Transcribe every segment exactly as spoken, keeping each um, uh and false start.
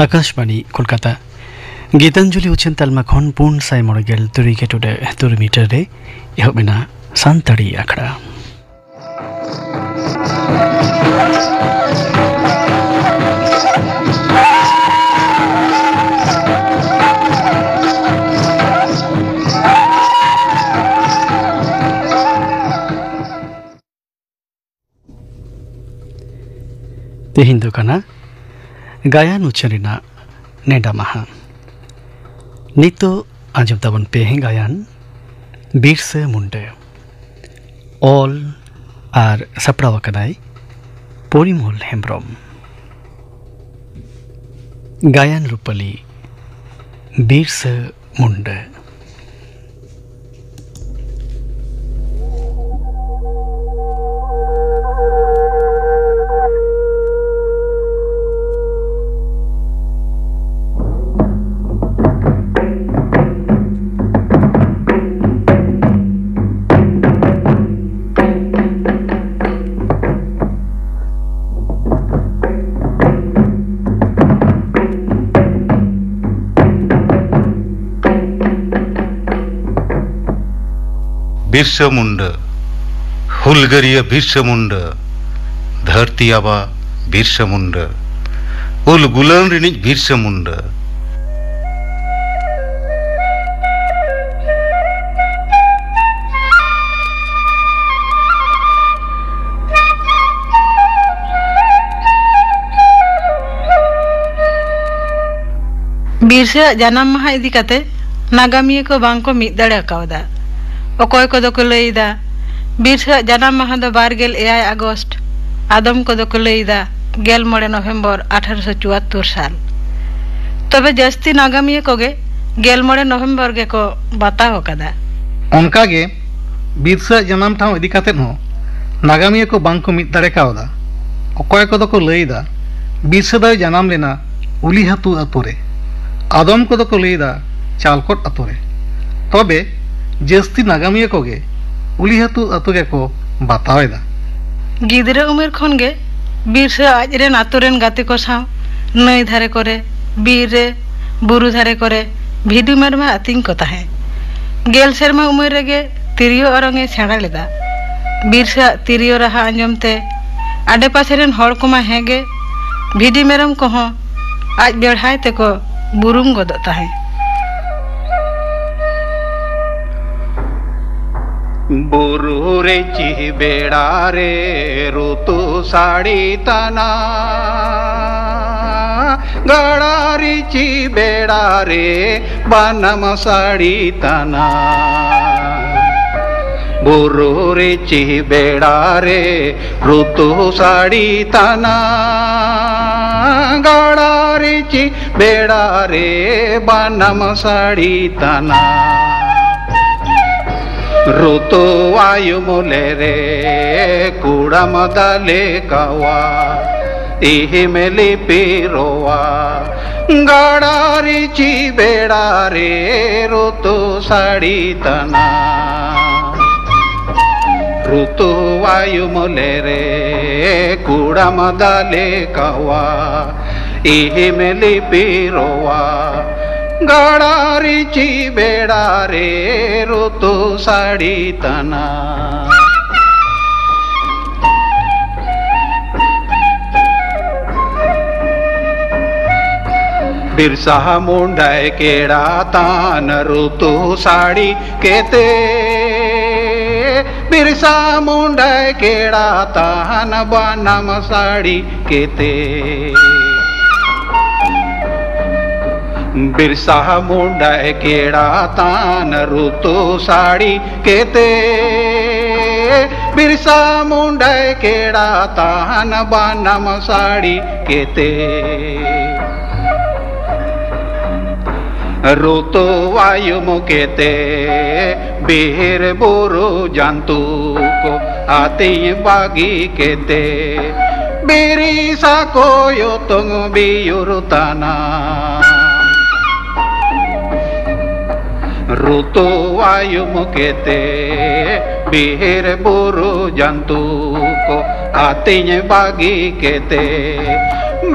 ᱟᱠᱟᱥᱵᱟᱬᱤ ᱠᱳᱞᱠᱟᱛᱟ᱾ ᱜᱤᱛᱟᱧᱡᱚᱞᱤ ᱩᱪᱷᱟᱹᱱ ᱛᱟᱞᱢᱟ ᱠᱷᱚᱱ ᱯᱩᱱ ᱥᱟᱭ ᱢᱚᱬᱮ ᱜᱮᱞ ᱛᱩᱨᱩᱭ ᱜᱮ ᱴᱩᱰᱟᱹᱜ ᱛᱩᱨᱩᱭ ᱢᱤᱴᱟᱨ ᱨᱮ ᱮᱦᱚᱵ ᱮᱱᱟ ᱥᱟᱱᱛᱟᱲᱤ ᱟᱠᱷᱲᱟ᱾ ᱛᱮᱦᱮᱧ ᱫᱚ ᱠᱟᱱᱟ ᱜᱟᱭᱟᱱ ᱩᱪᱷᱟᱹᱱ ᱨᱮᱱᱟᱜ ᱱᱮᱰᱟ ᱢᱟᱦᱟ᱾ ᱱᱤᱛᱚᱜ ᱟᱸᱡᱚᱢ ᱛᱟᱵᱚᱱ ᱯᱮ ᱜᱟᱭᱟᱱ ᱵᱤᱨᱥᱟᱹ ᱢᱩᱱᱰᱟᱹ᱾ ᱚᱞ ᱟᱨ ᱥᱟᱯᱲᱟᱣ ᱟᱠᱟᱫᱟᱭ ᱯᱚᱨᱤᱢᱚᱞ ᱦᱮᱢᱵᱽᱨᱚᱢ᱾ ᱜᱟᱭᱟᱱ ᱨᱩᱯᱟᱹᱞᱤ ᱵᱤᱨᱥᱟᱹ ᱢᱩᱱᱰᱟᱹ᱾ ᱵᱤᱨᱥᱟᱹ ᱢᱩᱱᱰᱟᱹ, ᱦᱩᱞᱜᱟᱹᱨᱤᱭᱟᱹ ᱵᱤᱨᱥᱟᱹ ᱢᱩᱱᱰᱟᱹ, ᱫᱷᱟᱹᱨᱛᱤ ᱟᱵᱟ ᱵᱤᱨᱥᱟᱹ ᱢᱩᱱᱰᱟᱹ, ᱩᱞ ᱜᱩᱞᱟᱹᱱ ᱨᱤᱱᱤᱡ ᱵᱤᱨᱥᱟᱹ ᱢᱩᱱᱰᱟᱹ᱾ ᱵᱤᱨᱥᱟᱹᱣᱟᱜ ᱡᱟᱱᱟᱢ ᱢᱟᱦᱟ ᱤᱫᱤ ᱠᱟᱛᱮ ᱱᱟᱜᱟᱢᱤᱭᱟᱹ ᱠᱚ ᱵᱟᱝ ᱠᱚ ᱢᱤᱫ ᱫᱟᱲᱮ ᱠᱟᱣᱫᱟ᱾ ᱚᱠᱚᱭ ᱠᱚᱫᱚ ᱠᱚ ᱞᱟᱹᱭ ᱮᱫᱟ, ᱵᱤᱨᱥᱟᱹᱣᱟᱜ ᱡᱟᱱᱟᱢ ᱢᱟᱦᱟ ᱫᱚ ᱵᱟᱨ ᱜᱮᱞ ᱮᱭᱟᱭ ᱟᱜᱚᱥᱴ, ᱟᱫᱚᱢ ᱠᱚᱫᱚ ᱠᱚ ᱞᱟᱹᱭ ᱮᱫᱟ, ᱜᱮᱞ ᱢᱚᱬᱮ ᱱᱚᱵᱷᱮᱢᱵᱚᱨ ᱟᱴᱷᱟᱨᱚᱥᱚ ᱪᱩᱣᱟᱛᱛᱳᱨ ᱥᱟᱞ᱾ ᱛᱚᱵᱮ ᱡᱟᱹᱥᱛᱤ ᱱᱟᱜᱟᱢᱤᱭᱟᱹ ᱠᱚᱜᱮ ᱜᱮᱞ ᱢᱚᱬᱮ ᱱᱚᱵᱷᱮᱢᱵᱚᱨ ᱜᱮᱠᱚ ᱵᱟᱛᱟᱣ ᱟᱠᱟᱫᱟ᱾ ᱚᱱᱠᱟᱜᱮ ᱵᱤᱨᱥᱟᱹᱣᱟᱜ ᱡᱟᱱᱟᱢ ᱴᱷᱟᱶ ᱤᱫᱤ ᱠᱟᱛᱮᱫ ᱦᱚᱸ ᱱᱟᱜᱟᱢᱤᱭᱟᱹ ᱠᱚ ᱵᱟᱝ ᱠᱚ ᱢᱤᱫ ᱫᱟᱲᱮ ᱠᱟᱣᱫᱟ᱾ ᱚᱠᱚᱭ ᱠᱚᱫᱚ ᱠᱚ ᱞᱟᱹᱭ ᱮᱫᱟ, ᱵᱤᱨᱥᱟᱹ ᱫᱚᱭ ᱡᱟᱱᱟᱢ ᱞᱮᱱᱟ ᱩᱞᱤᱦᱟᱹᱛᱩ ᱟᱛᱳ ᱨᱮ, ᱟᱫᱚᱢ ᱠᱚᱫᱚ ᱠᱚ ᱞᱟᱹᱭ ᱮᱫᱟ ᱪᱟᱞᱠᱚᱴ ᱟᱛᱳ ᱨᱮ᱾ ᱛᱚᱵᱮ ᱡᱟᱹᱥᱛᱤ ᱱᱟᱜᱟᱢᱤᱭᱟᱹ ᱠᱚᱜᱮ ᱩᱞᱤᱦᱟᱹᱛᱩ ᱟᱛᱳ ᱜᱮᱠᱚ ᱵᱟᱛᱟᱣ ᱮᱫᱟ᱾ ᱜᱤᱫᱽᱨᱟᱹ ᱩᱢᱮᱨ ᱠᱷᱚᱱ ᱜᱮ ᱵᱤᱨᱥᱟᱹ ᱟᱡ ᱨᱮᱱ ᱟᱛᱳ ᱨᱮᱱ ᱜᱟᱛᱮ ᱠᱚ ᱥᱟᱶ ᱱᱟᱹᱭ ᱫᱷᱟᱨᱮ ᱠᱚᱨᱮ, ᱵᱤᱨ ᱨᱮ, ᱵᱩᱨᱩ ᱫᱷᱟᱨᱮ ᱠᱚᱨᱮ ᱵᱷᱤᱰᱤ ᱢᱮᱨᱚᱢᱮ ᱟᱹᱛᱤᱧ ᱠᱚ ᱛᱟᱦᱮᱸᱫ᱾ ᱜᱮᱞ ᱥᱮᱨᱢᱟ ᱩᱢᱮᱨ ᱨᱮᱜᱮ ᱛᱤᱨᱭᱳ ᱚᱨᱚᱝ ᱮ ᱥᱮᱬᱟ ᱞᱮᱫᱟ᱾ ᱵᱤᱨᱥᱟᱹ ᱟᱜ ᱛᱤᱨᱭᱳ ᱨᱟᱦᱟ ᱟᱸᱡᱚᱢ ᱛᱮ ᱟᱰᱮᱯᱟᱥᱮ ᱨᱮᱱ ᱦᱚᱲ ᱠᱚᱢᱟ ᱦᱮᱸᱜᱮ, ᱵᱷᱤᱰᱤ ᱢᱮᱨᱚᱢ ᱠᱚᱦᱚᱸ ᱟᱡ ᱵᱮᱲᱦᱟᱭ ᱛᱮᱠᱚ ᱵᱩᱨᱩᱢ ᱜᱚᱫᱚᱜ ᱛᱟᱦᱮᱸᱫ᱾ ᱵᱩᱨᱩ ᱨᱮ ᱪᱤ ᱵᱮᱲᱟ ᱨᱮ ᱨᱩᱛᱩ ᱥᱟᱹᱲᱤ ᱛᱟᱱᱟ, ᱜᱟᱲᱟ ᱨᱮ ᱪᱤ ᱵᱮᱲᱟ ᱨᱮ ᱵᱟᱱᱟᱢ ᱥᱟᱹᱲᱤ ᱛᱟᱱᱟ᱾ ᱵᱩᱨᱩ ᱨᱮ ᱪᱤ ᱵᱮᱲᱟ ᱨᱮ ᱨᱩᱛᱩ ᱥᱟᱹᱲᱤ ᱛᱟᱱᱟ, ᱜᱟᱲᱟ ᱨᱮ ᱪᱤ ᱵᱮᱲᱟ ᱨᱮ ᱵᱟᱱᱟᱢ ᱥᱟᱹᱲᱤ ᱛᱟᱱᱟ᱾ ᱨᱩᱛᱩ ᱟᱭᱩᱢ ᱞᱮᱨᱮ ᱠᱩᱲᱟᱢ ᱫᱟᱞᱮ ᱠᱟᱣᱟ, ᱤᱦᱤᱢ ᱞᱤᱯᱤᱨᱚᱣᱟ, ᱜᱟᱲᱟ ᱨᱮ ᱪᱤ ᱵᱮᱲᱟ ᱨᱮ ᱨᱩᱛᱩ ᱥᱟᱹᱲᱤ ᱛᱟᱱᱟ᱾ ᱨᱩᱛᱩ ᱟᱭᱩᱢ ᱞᱮᱨᱮ ᱠᱩᱲᱟᱢ ᱫᱟᱞᱮ ᱠᱟᱣᱟ, ᱤᱦᱤᱢ ᱞᱤᱯᱤᱨᱚᱣᱟ, ᱜᱟᱲᱟ ᱨᱮ ᱪᱤ ᱵᱮᱲᱟ ᱨᱮ ᱨᱩᱛᱩ ᱥᱟᱹᱲᱤ ᱛᱟᱱᱟ᱾ ᱵᱤᱨᱥᱟ ᱢᱩᱱᱰᱟᱭ ᱠᱮᱲᱟ ᱛᱟᱱ ᱨᱩᱛᱩ ᱥᱟᱹᱲᱤ ᱠᱮᱛᱮ, ᱵᱤᱨᱥᱟ ᱢᱩᱱᱰᱟᱭ ᱠᱮᱲᱟ ᱛᱟᱱ ᱵᱟᱱᱟᱢ ᱥᱟᱹᱲᱤ ᱠᱮᱛᱮ᱾ ᱵᱤᱨᱥᱟ ᱢᱩᱱᱰᱟᱭ ᱠᱮᱲᱟ ᱛᱟᱱ ᱨᱩᱛᱩ ᱥᱟᱹᱲᱤ ᱠᱮᱛᱮ, ᱵᱤᱨᱥᱟ ᱢᱩᱱᱰᱟᱭ ᱠᱮᱲᱟ ᱛᱟᱱ ᱵᱟᱱᱟᱢ ᱥᱟᱹᱲᱤ ᱠᱮᱛᱮ᱾ ᱨᱩᱛᱩ ᱟᱭᱩᱢ ᱠᱮᱛᱮ, ᱵᱤᱨ ᱵᱩᱨᱩ ᱡᱟᱱᱛᱩ ᱠᱚ ᱟᱹᱛᱤᱧ ᱵᱟᱹᱜᱤ ᱠᱮᱛᱮ, ᱵᱤᱨᱤᱥᱟ ᱠᱚ ᱭᱚᱛᱚᱝ ᱵᱤᱭᱩᱨ ᱛᱟᱱᱟ᱾ ᱨᱩᱛᱩ ᱟᱭᱩᱢ ᱠᱮᱛᱮ, ᱵᱤᱨ ᱵᱩᱨᱩ ᱡᱟᱱᱛᱩ ᱟᱹᱛᱤᱧ ᱵᱟᱹᱜᱤ ᱠᱮᱛᱮ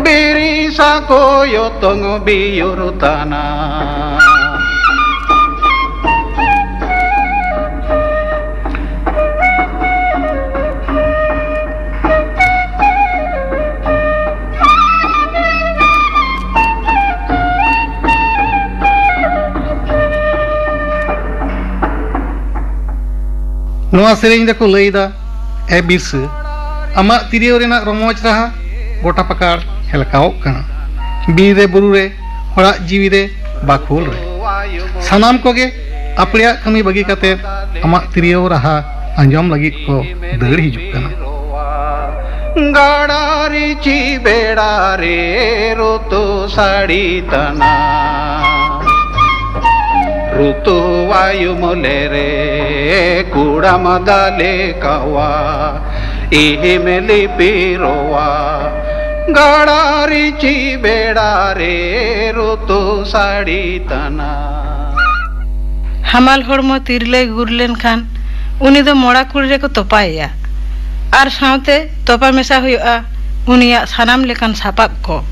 ᱵᱤᱨᱤᱥᱟ ᱠᱚ ᱭᱚᱛᱚᱝ ᱵᱤᱭᱩᱨ ᱛᱟᱱᱟ᱾ ᱱᱚᱣᱟ ᱥᱮᱨᱮᱧ ᱨᱮᱠᱚ ᱞᱟᱹᱭᱫᱟ, ᱮ ᱵᱤᱨᱥᱟᱹ, ᱟᱢᱟᱜ ᱛᱤᱨᱭᱳ ᱨᱮᱱᱟᱜ ᱨᱚᱢᱚᱡᱽ ᱨᱟᱦᱟ ᱜᱚᱴᱟ ᱯᱟᱠᱟᱲ ᱦᱮᱞᱠᱟᱣᱚᱜ ᱠᱟᱱᱟ᱾ ᱵᱤᱨ ᱨᱮ ᱵᱩᱨᱩ ᱨᱮ, ᱦᱚᱲᱟᱜ ᱡᱤᱣᱤ ᱨᱮ, ᱵᱟᱠᱷᱳᱞ ᱨᱮ᱾ ᱥᱟᱱᱟᱢ ᱠᱚᱜᱮ ᱟᱯᱲᱮᱭᱟᱜ ᱠᱟᱹᱢᱤ ᱵᱟᱹᱜᱤ ᱠᱟᱛᱮ ᱟᱢᱟᱜ ᱛᱤᱨᱭᱳ ᱨᱟᱦᱟ ᱟᱸᱡᱚᱢ ᱞᱟᱹᱜᱤᱫ ᱠᱚ ᱫᱟᱹᱲ ᱦᱤᱡᱩᱜ ᱠᱟᱱᱟ᱾ ᱜᱟᱰᱟ ᱨᱤᱪᱤ ᱵᱮᱲᱟ ᱨᱮ ᱨᱩᱛᱩ ᱥᱟᱹᱲᱤ ᱛᱟᱱᱟ᱾ ᱨᱩᱛᱩ ᱣᱟᱭᱩᱢ ᱞᱮᱨᱮ ᱠᱩᱲᱟᱢ ᱫᱟᱞᱮ ᱠᱟᱣᱟ᱾ ᱤᱦᱤᱢ ᱞᱤᱯᱤᱨᱚᱣᱟ᱾ ᱜᱟᱰᱟ ᱨᱤᱪᱤ ᱵᱮᱲᱟ ᱨᱮ ᱨᱩᱛᱩ ᱥᱟᱹᱲᱤ ᱛᱟᱱᱟ᱾ ᱦᱟᱢᱟᱞ ᱦᱚᱲᱢᱚ ᱛᱤᱨᱞᱟᱹᱭ ᱜᱩᱨ ᱞᱮᱱᱠᱷᱟᱱ ᱩᱱᱤ ᱫᱚ ᱢᱚᱲᱟ ᱠᱩᱲᱤ ᱨᱮᱠᱚ ᱛᱚᱯᱟᱭᱮᱭᱟ᱾ ᱟᱨ ᱥᱟᱶᱛᱮ ᱛᱚᱯᱟ ᱢᱮᱥᱟ ᱦᱩᱭᱩᱜᱼᱟ ᱩᱱᱤᱭᱟᱜ ᱥᱟᱱᱟᱢ ᱞᱮᱠᱟᱱ ᱥᱟᱯᱟᱵ ᱠᱚ᱾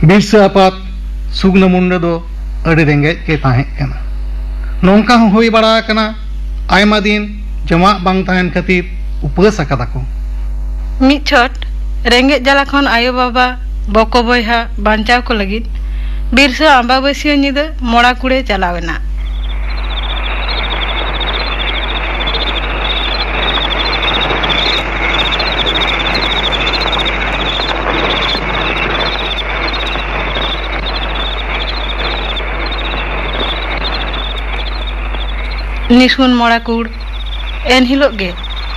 ᱵᱤᱨᱥᱟᱹ ᱟᱯᱟᱛ ᱥᱩᱜᱱᱟᱹ ᱢᱩᱱᱰᱟᱹ ᱫᱚ ᱟᱹᱰᱤ ᱨᱮᱸᱜᱮᱡ ᱜᱮ ᱛᱟᱦᱮᱸ ᱠᱟᱱᱟ᱾ ᱱᱚᱝᱠᱟ ᱦᱚᱸ ᱦᱩᱭ ᱵᱟᱲᱟ ᱟᱠᱟᱱᱟ, ᱟᱭᱢᱟ ᱫᱤᱱ ᱡᱚᱢᱟᱜ ᱵᱟᱝ ᱛᱟᱦᱮᱱ ᱠᱷᱟᱹᱛᱤᱨ ᱩᱯᱟᱹᱥ ᱟᱠᱟᱫᱟ ᱠᱚ᱾ ᱢᱤᱫ ᱪᱷᱚᱴ ᱨᱮᱸᱜᱮᱡ ᱡᱟᱞᱟ ᱠᱷᱚᱱ ᱟᱭᱳ ᱵᱟᱵᱟ, ᱵᱚᱠᱚ ᱵᱚᱭᱦᱟ ᱵᱟᱧᱪᱟᱣ ᱠᱚ ᱞᱟᱹᱜᱤᱫ ᱵᱤᱨᱥᱟᱹ ᱟᱢᱵᱟᱵᱟᱹᱥᱭᱟᱹ ᱧᱤᱫᱟᱹ ᱢᱚᱲᱟ ᱠᱩᱲᱮ ᱪᱟᱞᱟᱣ ᱮᱱᱟ᱾ ᱱᱤᱥᱩᱱ ᱢᱚᱲᱟ ᱠᱩᱲ ᱮᱱᱦᱤᱞᱳᱜ ᱜᱮ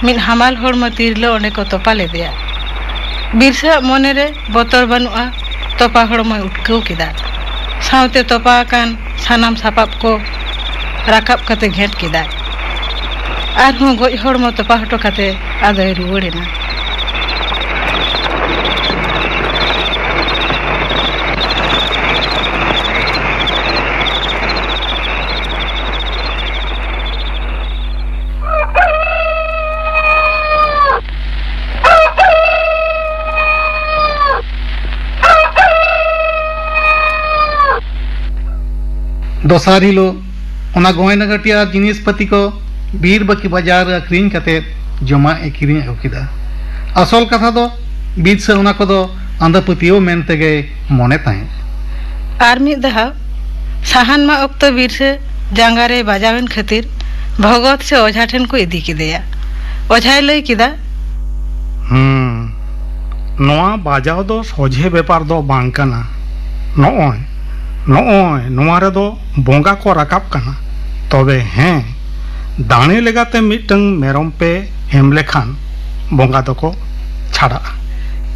ᱢᱤᱫ ᱦᱟᱢᱟᱞ ᱦᱚᱲᱢᱚ ᱛᱤᱨᱞᱟᱹ ᱚᱸᱰᱮ ᱠᱚ ᱛᱚᱯᱟ ᱞᱮᱫᱮᱭᱟ᱾ ᱵᱤᱨᱥᱟᱹᱣᱟᱜ ᱢᱚᱱᱮᱨᱮ ᱵᱚᱛᱚᱨ ᱵᱟᱹᱱᱩᱜᱼᱟ, ᱛᱚᱯᱟ ᱦᱚᱲᱢᱚᱭ ᱩᱴᱠᱟᱹᱣ ᱠᱮᱫᱟ᱾ ᱥᱟᱶᱛᱮ ᱛᱚᱯᱟ ᱟᱠᱟᱱ ᱥᱟᱱᱟᱢ ᱥᱟᱯᱟᱵ ᱠᱚ ᱨᱟᱠᱟᱵ ᱠᱟᱛᱮ ᱜᱷᱮᱸᱴ ᱠᱮᱫᱟᱭ᱾ ᱟᱨᱦᱚᱸ ᱜᱚᱡ ᱦᱚᱲᱢᱚ ᱛᱚᱯᱟ ᱦᱚᱴᱚ ᱠᱟᱛᱮ ᱟᱫᱚᱭ ᱨᱩᱣᱟᱹᱲ ᱮᱱᱟ᱾ ᱫᱚᱥᱟᱨ ᱦᱤᱞᱳᱜ ᱚᱱᱟ ᱜᱚᱭᱱᱟ ᱜᱟᱹᱴᱤ ᱟᱨ ᱡᱤᱱᱤᱥ ᱯᱟᱹᱛᱤ ᱠᱚ ᱵᱤᱨ ᱵᱟᱹᱠᱤ ᱵᱟᱡᱟᱨ ᱨᱮ ᱟᱹᱠᱷᱨᱤᱧ ᱠᱟᱛᱮ ᱡᱚᱢᱟᱜ ᱮ ᱠᱤᱨᱤᱧ ᱟᱹᱜᱩ ᱠᱮᱫᱟ᱾ ᱟᱥᱚᱞ ᱠᱟᱛᱷᱟ ᱫᱚ ᱵᱤᱨᱥᱟᱹ ᱚᱱᱟ ᱠᱚᱫᱚ ᱟᱸᱫᱷᱟ ᱯᱟᱹᱛᱭᱟᱹᱣ ᱢᱮᱱ ᱛᱮᱜᱮᱭ ᱢᱚᱱᱮ ᱛᱟᱦᱮᱸᱫ᱾ ᱟᱨ ᱢᱤᱫ ᱫᱷᱟᱣ ᱥᱟᱦᱟᱱ ᱢᱟᱜ ᱚᱠᱛᱚ ᱵᱤᱨᱥᱟᱹ ᱡᱟᱸᱜᱟ ᱨᱮ ᱵᱟᱡᱟᱣᱮᱱ ᱠᱷᱟᱹᱛᱤᱨ ᱵᱷᱚᱜᱚᱛ ᱥᱮ ᱚᱡᱷᱟ ᱴᱷᱮᱱ ᱠᱚ ᱤᱫᱤ ᱠᱮᱫᱮᱭᱟ᱾ ᱚᱡᱷᱟᱭ ᱞᱟᱹᱭ ᱠᱮᱫᱟ, ᱦᱩᱸ, ᱱᱚᱣᱟ ᱵᱟᱡᱟᱣ ᱫᱚ ᱥᱚᱡᱷᱮ ᱵᱮᱯᱟᱨ ᱫᱚ ᱵᱟᱝ ᱠᱟᱱᱟ᱾ ᱱᱚᱜᱼᱚᱭ, ᱱᱚᱜᱼᱚᱭ, ᱱᱚᱣᱟ ᱨᱮᱫᱚ ᱵᱚᱸᱜᱟ ᱠᱚ ᱨᱟᱠᱟᱵ ᱠᱟᱱᱟ᱾ ᱛᱚᱵᱮ ᱦᱮᱸ, ᱫᱟᱲᱮ ᱞᱮᱠᱟᱛᱮ ᱢᱤᱫᱴᱟᱝ ᱢᱮᱨᱚᱢ ᱯᱮ ᱮᱢ ᱞᱮᱠᱷᱟᱱ ᱵᱚᱸᱜᱟ ᱫᱚᱠᱚ ᱪᱷᱟᱰᱟᱜᱼᱟ᱾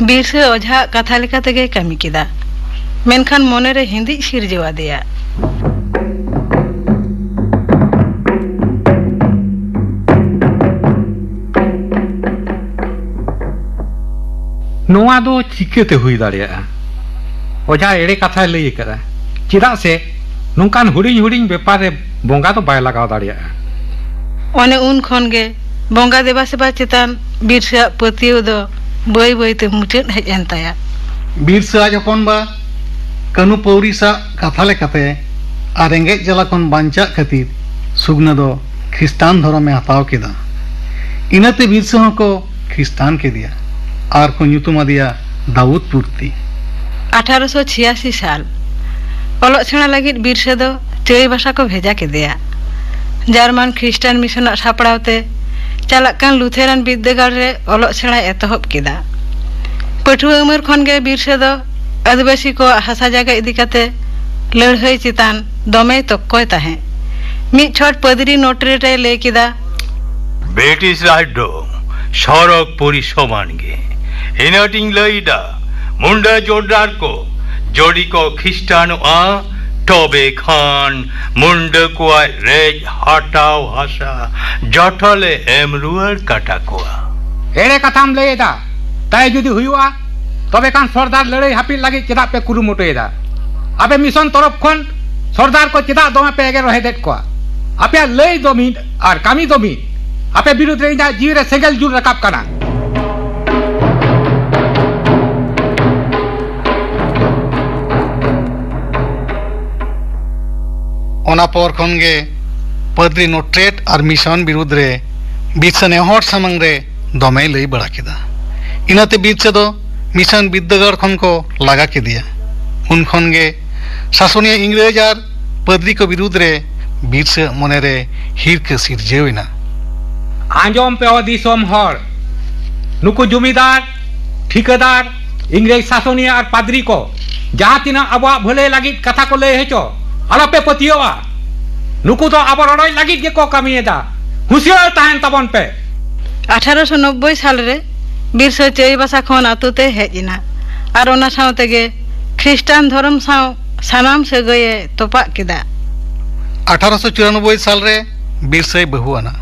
ᱵᱤᱨᱥᱟᱹ ᱚᱡᱷᱟᱜ ᱠᱟᱛᱷᱟ ᱞᱮᱠᱟ ᱛᱮᱜᱮᱭ ᱠᱟᱹᱢᱤ ᱠᱮᱫᱟ, ᱢᱮᱱᱠᱷᱟᱱ ᱢᱚᱱᱮᱨᱮ ᱦᱤᱸᱫᱤᱡ ᱥᱤᱨᱡᱟᱹᱣ ᱟᱫᱮᱭᱟ᱾ ᱱᱚᱣᱟ ᱫᱚ ᱪᱤᱠᱟᱹᱛᱮ ᱦᱩᱭ ᱫᱟᱲᱮᱭᱟᱜᱼᱟ? ᱚᱡᱷᱟ ᱮᱲᱮ ᱠᱟᱛᱷᱟᱭ ᱞᱟᱹᱭ ᱟᱠᱟᱫᱟ, ᱪᱮᱫᱟᱜ ᱥᱮ ᱱᱚᱝᱠᱟᱱ ᱦᱩᱰᱤᱧ ᱦᱩᱰᱤᱧ ᱵᱮᱯᱟᱨ ᱨᱮ ᱵᱚᱸᱜᱟ ᱫᱚ ᱵᱟᱭ ᱞᱟᱜᱟᱣ ᱫᱟᱲᱮᱭᱟᱜᱼᱟ᱾ ᱚᱱᱮ ᱩᱱ ᱠᱷᱚᱱ ᱜᱮ ᱵᱚᱸᱜᱟ ᱫᱮᱵᱟ ᱥᱮᱵᱟ ᱪᱮᱛᱟᱱ ᱵᱤᱨᱥᱟᱹᱣᱟᱜ ᱯᱟᱹᱛᱭᱟᱹᱣ ᱫᱚ ᱵᱟᱹᱭ ᱵᱟᱹᱭ ᱛᱮ ᱢᱩᱪᱟᱹᱫ ᱦᱮᱡ ᱮᱱ ᱛᱟᱭᱟ᱾ ᱵᱤᱨᱥᱟᱹ ᱟᱡ ᱦᱚᱯᱚᱱ ᱵᱟ ᱠᱟᱹᱱᱩ ᱯᱟᱹᱣᱨᱤᱥᱟᱜ ᱠᱟᱛᱷᱟ ᱞᱮᱠᱟᱛᱮ ᱟᱨ ᱨᱮᱸᱜᱮᱡ ᱡᱟᱞᱟ ᱠᱷᱚᱱ ᱵᱟᱧᱪᱟᱜ ᱠᱷᱟᱹᱛᱤᱨ ᱥᱩᱜᱽᱱᱟᱹ ᱫᱚ ᱠᱷᱨᱤᱥᱴᱟᱱ ᱫᱷᱚᱨᱚᱢᱮ ᱦᱟᱛᱟᱣ ᱠᱮᱫᱟ᱾ ᱤᱱᱟᱹᱛᱮ ᱵᱤᱨᱥᱟᱹ ᱦᱚᱸᱠᱚ ᱠᱷᱨᱤᱥᱴᱟᱱ ᱠᱮᱫᱮᱭᱟ ᱟᱨ ᱠᱚ ᱧᱩᱛᱩᱢ ᱟᱫᱮᱭᱟ ᱫᱟᱣᱩᱫ ᱯᱩᱨᱛᱤ᱾ ᱟᱴᱷᱟᱨᱚᱥᱚ ᱪᱷᱤᱭᱟᱥᱤ ᱥᱟᱞ, ᱚᱞᱚᱜ ᱥᱮᱬᱟ ᱞᱟᱹᱜᱤᱫ ᱵᱤᱨᱥᱟᱹ ᱫᱚ ᱪᱟᱹᱭᱵᱟᱥᱟ ᱠᱚ ᱵᱷᱮᱡᱟ ᱠᱮᱫᱮᱭᱟ᱾ ᱡᱟᱨᱢᱟᱱ ᱠᱷᱨᱤᱥᱴᱟᱱ ᱢᱤᱥᱚᱱᱟᱜ ᱥᱟᱯᱲᱟᱣ ᱛᱮ ᱪᱟᱞᱟᱜ ᱠᱟᱱ ᱞᱩᱛᱷᱮᱨᱟᱱ ᱵᱤᱨᱫᱟᱹᱜᱟᱲ ᱨᱮ ᱚᱞᱚᱜ ᱥᱮᱬᱟᱭ ᱮᱛᱚᱦᱚᱵ ᱠᱮᱫᱟ᱾ ᱯᱟᱹᱴᱷᱩᱣᱟᱹ ᱩᱢᱮᱨ ᱠᱷᱚᱱ ᱜᱮ ᱵᱤᱨᱥᱟᱹ ᱫᱚ ᱟᱹᱫᱤᱵᱟᱹᱥᱤ ᱠᱚᱣᱟᱜ ᱦᱟᱥᱟ ᱡᱟᱭᱜᱟ ᱤᱫᱤ ᱠᱟᱛᱮ ᱞᱟᱹᱲᱦᱟᱹᱭ ᱪᱮᱛᱟᱱ ᱫᱚᱢᱮᱭ ᱛᱚᱠᱠᱚᱭ ᱛᱟᱦᱮᱸᱫ᱾ ᱢᱤᱫ ᱪᱷᱚᱴ ᱯᱟᱹᱫᱽᱨᱤ ᱱᱚᱴᱨᱮᱴ ᱨᱮᱭ ᱞᱟᱹᱭ ᱠᱮᱫᱟ, ᱵᱨᱤᱴᱤᱥ ᱨᱟᱡᱽ ᱫᱚ ᱥᱚᱨᱚᱜᱽᱯᱩᱨᱤ ᱥᱚᱢᱟᱱ ᱜᱮ᱾ ᱤᱱᱟᱹᱴᱤᱧ ᱞᱟᱹᱭᱫᱟ, ᱢᱩᱱᱰᱟᱹ ᱡᱳᱨᱫᱟᱨ ᱠᱚ ᱡᱚᱫᱤ ᱠᱚ ᱠᱷᱨᱤᱥᱴᱟᱱᱚᱜᱼᱟ, ᱛᱚᱵᱮ ᱠᱷᱟᱱ ᱢᱩᱱᱰᱟᱹ ᱠᱚᱣᱟᱜ ᱨᱮᱡ ᱦᱟᱛᱟᱣ ᱦᱟᱥᱟ ᱡᱚᱛᱚ ᱞᱮ ᱮᱢ ᱨᱩᱣᱟᱹᱲ ᱠᱟᱛᱟ ᱠᱚᱣᱟ᱾ ᱮᱲᱮ ᱠᱟᱛᱷᱟᱢ ᱞᱟᱹᱭ ᱮᱫᱟ᱾ ᱛᱟᱭ ᱡᱩᱫᱤ ᱦᱩᱭᱩᱜᱼᱟ, ᱛᱚᱵᱮ ᱠᱷᱟᱱ ᱥᱚᱨᱫᱟᱨ ᱞᱟᱹᱲᱦᱟᱹᱭ ᱦᱟᱹᱯᱤᱫ ᱞᱟᱹᱜᱤᱫ ᱪᱮᱫᱟᱜ ᱯᱮ ᱠᱩᱨᱩᱢᱩᱴᱩᱭᱮᱫᱟ? ᱟᱯᱮ ᱢᱤᱥᱚᱱ ᱛᱚᱨᱚᱯ ᱠᱷᱚᱱ ᱥᱚᱨᱫᱟᱨ ᱠᱚ ᱪᱮᱫᱟᱜ ᱫᱚᱢᱮ ᱯᱮ ᱮᱜᱮᱨ ᱨᱚᱦᱮᱫᱮᱫ ᱠᱚᱣᱟ? ᱟᱯᱮᱭᱟᱜ ᱞᱟᱹᱭ ᱫᱚ ᱢᱤᱫ ᱟᱨ ᱠᱟᱹᱢᱤ ᱫᱚ ᱢᱤᱫ᱾ ᱟᱯᱮ ᱵᱤᱨᱩᱫᱽ ᱨᱮ ᱤᱧᱟᱹᱜ ᱡᱤᱣᱤ ᱨᱮ ᱥᱮᱸᱜᱮᱞ ᱡᱩᱞ ᱨᱟᱠᱟᱵ ᱠᱟᱱᱟ᱾ ᱚᱱᱟ ᱯᱚᱨ ᱠᱷᱚᱱ ᱜᱮ ᱯᱟᱫᱽᱨᱤ ᱱᱚᱴᱨᱮᱴ ᱟᱨ ᱢᱤᱥᱚᱱ ᱵᱤᱨᱩᱫᱽ ᱨᱮ ᱵᱤᱨᱥᱟ ᱱᱮᱦᱚᱲ ᱥᱟᱢᱟᱝ ᱨᱮ ᱫᱚᱢᱮᱭ ᱞᱟᱹᱭ ᱵᱟᱲᱟ ᱠᱮᱫᱟ᱾ ᱤᱱᱟᱹᱛᱮ ᱵᱤᱨᱥᱟ ᱫᱚ ᱢᱤᱥᱚᱱ ᱵᱤᱨᱫᱟᱹᱜᱟᱲ ᱠᱷᱚᱱ ᱠᱚ ᱞᱟᱜᱟ ᱠᱮᱫᱮᱭᱟ᱾ ᱩᱱ ᱠᱷᱚᱱ ᱜᱮ ᱥᱟᱥᱚᱱᱤᱭᱟᱹ ᱤᱝᱨᱮᱡᱽ ᱟᱨ ᱯᱟᱫᱽᱨᱤ ᱠᱚ ᱵᱤᱨᱩᱫᱽ ᱨᱮ ᱵᱤᱨᱥᱟ ᱢᱚᱱᱮ ᱨᱮ ᱦᱤᱨᱠᱟᱹ ᱥᱤᱨᱡᱟᱹᱣ ᱮᱱᱟ᱾ ᱟᱸᱡᱚᱢ ᱯᱮ, ᱚ ᱫᱤᱥᱚᱢ ᱦᱚᱲ, ᱱᱩᱠᱩ ᱡᱚᱢᱤᱫᱟᱨ, ᱴᱷᱤᱠᱟᱹᱫᱟᱨ, ᱤᱝᱨᱮᱡᱽ ᱥᱟᱥᱚᱱᱤᱭᱟᱹ ᱟᱨ ᱯᱟᱫᱽᱨᱤ ᱠᱚ ᱡᱟᱦᱟᱸ ᱛᱤᱱᱟᱹᱜ ᱟᱵᱚᱣᱟᱜ ᱵᱷᱟᱹᱞᱟᱹᱭ ᱞᱟᱹᱜᱤᱫ ᱠᱟᱛᱷᱟ ᱠᱚ ᱞᱟᱹᱭ ᱦᱚᱪᱚ, ᱟᱞᱚᱯᱮ ᱯᱟᱹᱛᱭᱟᱹᱣᱟ᱾ ᱱᱩᱠᱩ ᱫᱚ ᱟᱵᱚ ᱨᱚᱰᱚᱡ ᱞᱟᱹᱜᱤᱫ ᱜᱮᱠᱚ ᱠᱟᱹᱢᱤᱭᱮᱫᱟ᱾ ᱦᱩᱸᱥᱤᱭᱟᱹᱨ ᱛᱟᱦᱮᱱ ᱛᱟᱵᱚᱱ ᱯᱮ᱾ ᱟᱴᱷᱟᱨᱚᱥᱚ ᱱᱚᱵᱵᱳᱭ ᱥᱟᱞ ᱨᱮ ᱵᱤᱨᱥᱟᱹ ᱪᱟᱹᱭᱵᱟᱥᱟ ᱠᱷᱚᱱ ᱟᱛᱳ ᱛᱮ ᱦᱮᱡ ᱮᱱᱟ ᱟᱨ ᱚᱱᱟ ᱥᱟᱶ ᱛᱮᱜᱮ ᱠᱷᱨᱤᱥᱴᱟᱱ ᱫᱷᱚᱨᱚᱢ ᱥᱟᱶ ᱥᱟᱱᱟᱢ ᱥᱟᱹᱜᱟᱹᱭᱮ ᱛᱚᱯᱟᱜ ᱠᱮᱫᱟ᱾ ᱟᱴᱷᱟᱨᱚᱥᱚ ᱪᱩᱨᱟᱱᱚᱵᱵᱳᱭ ᱥᱟᱞ ᱨᱮ ᱵᱤᱨᱥᱟᱹᱭ ᱵᱟᱹᱦᱩ ᱟᱱᱟ᱾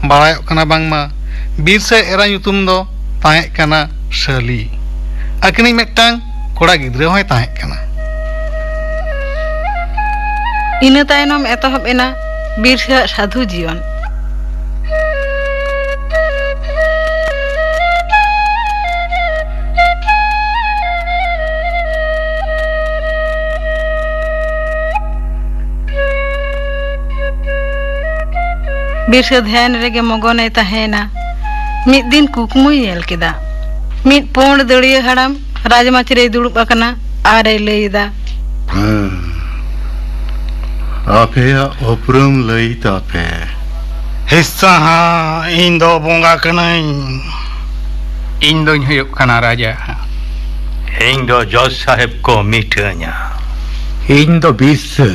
ᱵᱟᱲᱟᱭᱚᱜ ᱠᱟᱱᱟ ᱵᱟᱝᱢᱟ ᱵᱤᱨᱥᱟᱹ ᱮᱨᱟ ᱧᱩᱛᱩᱢ ᱫᱚ ᱛᱟᱦᱮᱸ ᱠᱟᱱᱟ ᱥᱟᱹᱞᱤ᱾ ᱟᱹᱠᱤᱱᱤᱡ ᱢᱤᱫᱴᱟᱝ ᱠᱚᱲᱟ ᱜᱤᱫᱽᱨᱟᱹ ᱦᱚᱸᱭ ᱛᱟᱦᱮᱸ ᱠᱟᱱᱟ᱾ ᱤᱱᱟᱹ ᱛᱟᱭᱱᱚᱢ ᱮᱛᱚᱦᱚᱵ ᱮᱱᱟ ᱵᱤᱨᱥᱟᱹᱣᱟᱜ ᱥᱟᱹᱫᱷᱩ ᱡᱤᱭᱚᱱ᱾ ᱵᱤᱨᱥᱟᱹ ᱫᱷᱮᱭᱟᱱ ᱨᱮᱜᱮ ᱢᱚᱜᱚᱱᱮ ᱛᱟᱦᱮᱸᱭᱮᱱᱟ᱾ ᱢᱤᱫ ᱫᱤᱱ ᱠᱩᱠᱢᱩᱭ ᱧᱮᱞ ᱠᱮᱫᱟ᱾ ᱢᱤᱫ ᱯᱩᱸᱰ ᱫᱟᱹᱲᱭᱟᱹ ᱦᱟᱲᱟᱢ ᱨᱟᱡᱽᱢᱟᱪᱤ ᱨᱮᱭ ᱫᱩᱲᱩᱵ ᱟᱠᱟᱱᱟ ᱟᱨᱮ ᱞᱟᱹᱭ ᱮᱫᱟ, ᱦᱮᱸ, ᱟᱯᱮᱭᱟᱜ ᱩᱯᱨᱩᱢ ᱞᱟᱹᱭ ᱛᱟᱯᱮ᱾ ᱦᱤᱥᱥᱟ ᱦᱟᱸ, ᱤᱧ ᱫᱚ ᱵᱚᱸᱜᱟ ᱠᱟᱹᱱᱟᱹᱧ᱾ ᱤᱧ ᱫᱚᱧ ᱦᱩᱭᱩᱜ ᱠᱟᱱᱟ ᱨᱟᱡᱟ᱾ ᱤᱧ ᱫᱚ ᱡᱚᱡᱽ ᱥᱟᱦᱮᱵ ᱠᱚ ᱢᱤᱴᱷᱟᱹᱧᱟ᱾ ᱤᱧ ᱫᱚ ᱵᱤᱨᱥᱟᱹ᱾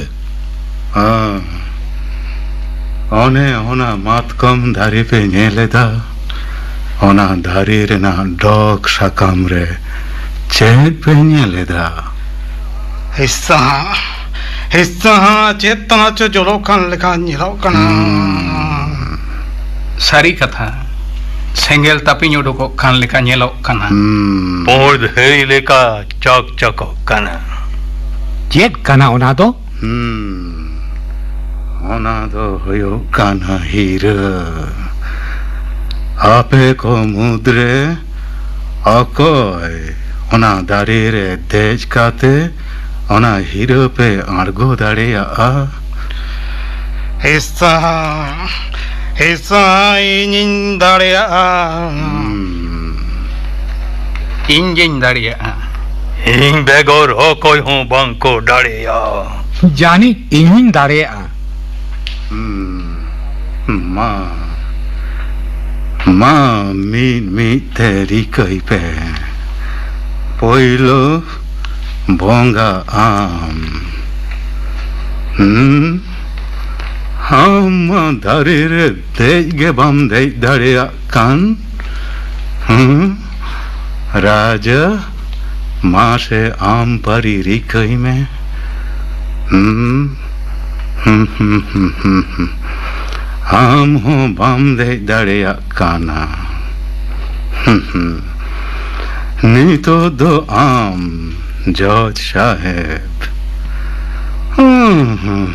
ᱦᱮᱸ, ᱚᱱᱮ ᱚᱱᱟ ᱢᱟᱛᱠᱚᱢ ᱫᱟᱨᱮ ᱯᱮ ᱧᱮᱞ ᱮᱫᱟ? ᱚᱱᱟ ᱫᱟᱨᱮ ᱨᱮᱱᱟᱜ ᱰᱚᱜᱽ ᱥᱟᱠᱟᱢ ᱨᱮ ᱪᱮᱫ ᱯᱮ ᱧᱮᱞ ᱮᱫᱟ? ᱦᱤᱥᱥᱟ ᱦᱟᱸ, ᱦᱤᱥᱥᱟ ᱦᱟᱸ, ᱪᱮᱫ ᱛᱟᱱᱟ ᱪᱚ ᱡᱚᱞᱚᱜ ᱠᱟᱱ ᱞᱮᱠᱟ ᱧᱮᱞᱚᱜ ᱠᱟᱱᱟ᱾ ᱦᱩᱸ᱾ ᱥᱟᱹᱨᱤ ᱠᱟᱛᱷᱟ, ᱥᱮᱸᱜᱮᱞ ᱛᱟᱹᱯᱤᱧ ᱩᱰᱩᱠᱚᱜ ᱠᱟᱱ ᱞᱮᱠᱟ ᱧᱮᱞᱚᱜ ᱠᱟᱱᱟ᱾ ᱦᱩᱸ᱾ ᱯᱩᱸᱰ ᱫᱷᱤᱨᱤ ᱞᱮᱠᱟ ᱪᱚᱠ ᱪᱚᱠᱚᱜ ᱠᱟᱱᱟ᱾ ᱪᱮᱫ ᱠᱟᱱᱟ ᱚᱱᱟ ᱫᱚ? ᱦᱩᱸ, ᱚᱱᱟ ᱫᱚ ᱦᱩᱭᱩᱜ ᱠᱟᱱᱟ ᱦᱤᱨᱟᱹ᱾ ᱟᱯᱮ ᱠᱚ ᱢᱩᱫᱽᱨᱮ ᱚᱠᱚᱭ ᱚᱱᱟ ᱫᱟᱨᱮ ᱨᱮ ᱫᱮᱡ ᱠᱟᱛᱮ ᱚᱱᱟ ᱦᱤᱨᱟᱹ ᱯᱮ ᱟᱬᱜᱚ ᱫᱟᱲᱮᱭᱟᱜᱼᱟ? ᱦᱤᱥᱟ, ᱦᱤᱥᱟ, ᱤᱧᱤᱧ ᱫᱟᱲᱮᱭᱟᱜᱼᱟ᱾ ᱦᱩᱸ᱾ ᱤᱧ ᱜᱤᱧ ᱫᱟᱲᱮᱭᱟᱜᱼᱟ᱾ ᱤᱧ ᱵᱮᱜᱚᱨ ᱚᱠᱚᱭ ᱦᱚᱸ ᱵᱟᱝ ᱠᱚ ᱫᱟᱲᱮᱭᱟᱜᱼᱟ᱾ ᱡᱟᱹᱱᱤᱡ ᱤᱧ ᱦᱚᱸᱧ ᱫᱟᱲᱮᱭᱟᱜᱼᱟ᱾ ᱦᱩᱸ᱾ ᱢᱟ, ᱢᱟ, ᱢᱤᱫ ᱢᱤᱫ ᱛᱮ ᱨᱤᱠᱟᱹᱭ ᱯᱮ᱾ ᱯᱳᱭᱞᱳ ᱵᱚᱸᱜᱟ ᱟᱢ᱾ ᱦᱩᱸ? ᱟᱢ ᱢᱟ ᱫᱟᱨᱮ ᱨᱮ ᱫᱮᱡ ᱜᱮ ᱵᱟᱢ ᱫᱮᱡ ᱫᱟᱲᱮᱭᱟᱜ ᱠᱟᱱ᱾ ᱦᱩᱸ? ᱨᱟᱡᱟ, ᱢᱟᱥᱮ ᱟᱢ ᱯᱟᱹᱨᱤ ᱨᱤᱠᱟᱹᱭ ᱢᱮ᱾ ᱦᱩᱸ? ᱦᱩᱸ, ᱦᱩᱸ, ᱦᱩᱸ, ᱦᱩᱸ, ᱦᱩᱸ᱾ ᱟᱢ ᱦᱚᱸ ᱵᱟᱢ ᱫᱮᱡ ᱫᱟᱲᱮᱭᱟᱜ ᱠᱟᱱᱟ᱾ ᱦᱩᱸ, ᱦᱩᱸ᱾ ᱱᱤᱛᱚᱜ ᱫᱚ ᱟᱢ, ᱡᱚᱡᱽ ᱥᱟᱦᱮᱵᱽ᱾ ᱦᱩᱸ, ᱦᱩᱸ᱾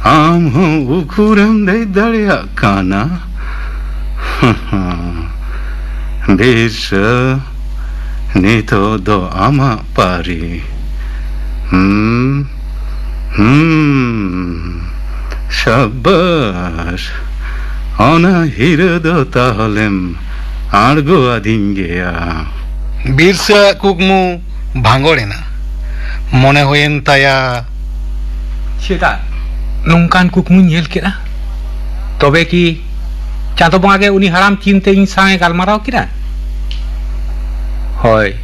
ᱟᱢ ᱦᱚᱸ ᱩᱠᱩᱨᱮᱢ ᱫᱮᱡ ᱫᱟᱲᱮᱭᱟᱜ ᱠᱟᱱᱟ? ᱵᱤᱨᱥᱟᱹ, ᱱᱤᱛᱚᱜ ᱫᱚ ᱟᱢᱟᱜ ᱯᱟᱹᱨᱤ᱾ ᱦᱩᱸ, ᱦᱩᱸ, ᱥᱟᱵᱟᱥ᱾ ᱚᱱᱟ ᱦᱤᱨᱟᱹ ᱫᱚ ᱛᱟᱦᱞᱮᱢ ᱟᱬᱜᱚ ᱟᱹᱫᱤᱧ ᱜᱮᱭᱟ᱾ ᱵᱤᱨᱥᱟᱹᱣᱟᱜ ᱠᱩᱠᱢᱩ ᱵᱷᱟᱸᱜᱚᱲ ᱮᱱᱟ᱾ ᱢᱚᱱᱮ ᱦᱩᱭᱮᱱ ᱛᱟᱭᱟ, ᱪᱮᱫᱟᱜ ᱱᱚᱝᱠᱟᱱ ᱠᱩᱠᱢᱩᱧ ᱧᱮᱞ ᱠᱮᱫᱟ? ᱛᱚᱵᱮ ᱠᱤ ᱪᱟᱸᱫᱚ ᱵᱚᱸᱜᱟ ᱜᱮ ᱩᱱᱤ ᱦᱟᱲᱟᱢ ᱪᱤᱱᱛᱮ ᱤᱧ ᱥᱟᱶ ᱮ ᱜᱟᱞᱢᱟᱨᱟᱣ ᱠᱮᱫᱟ? ᱦᱳᱭ,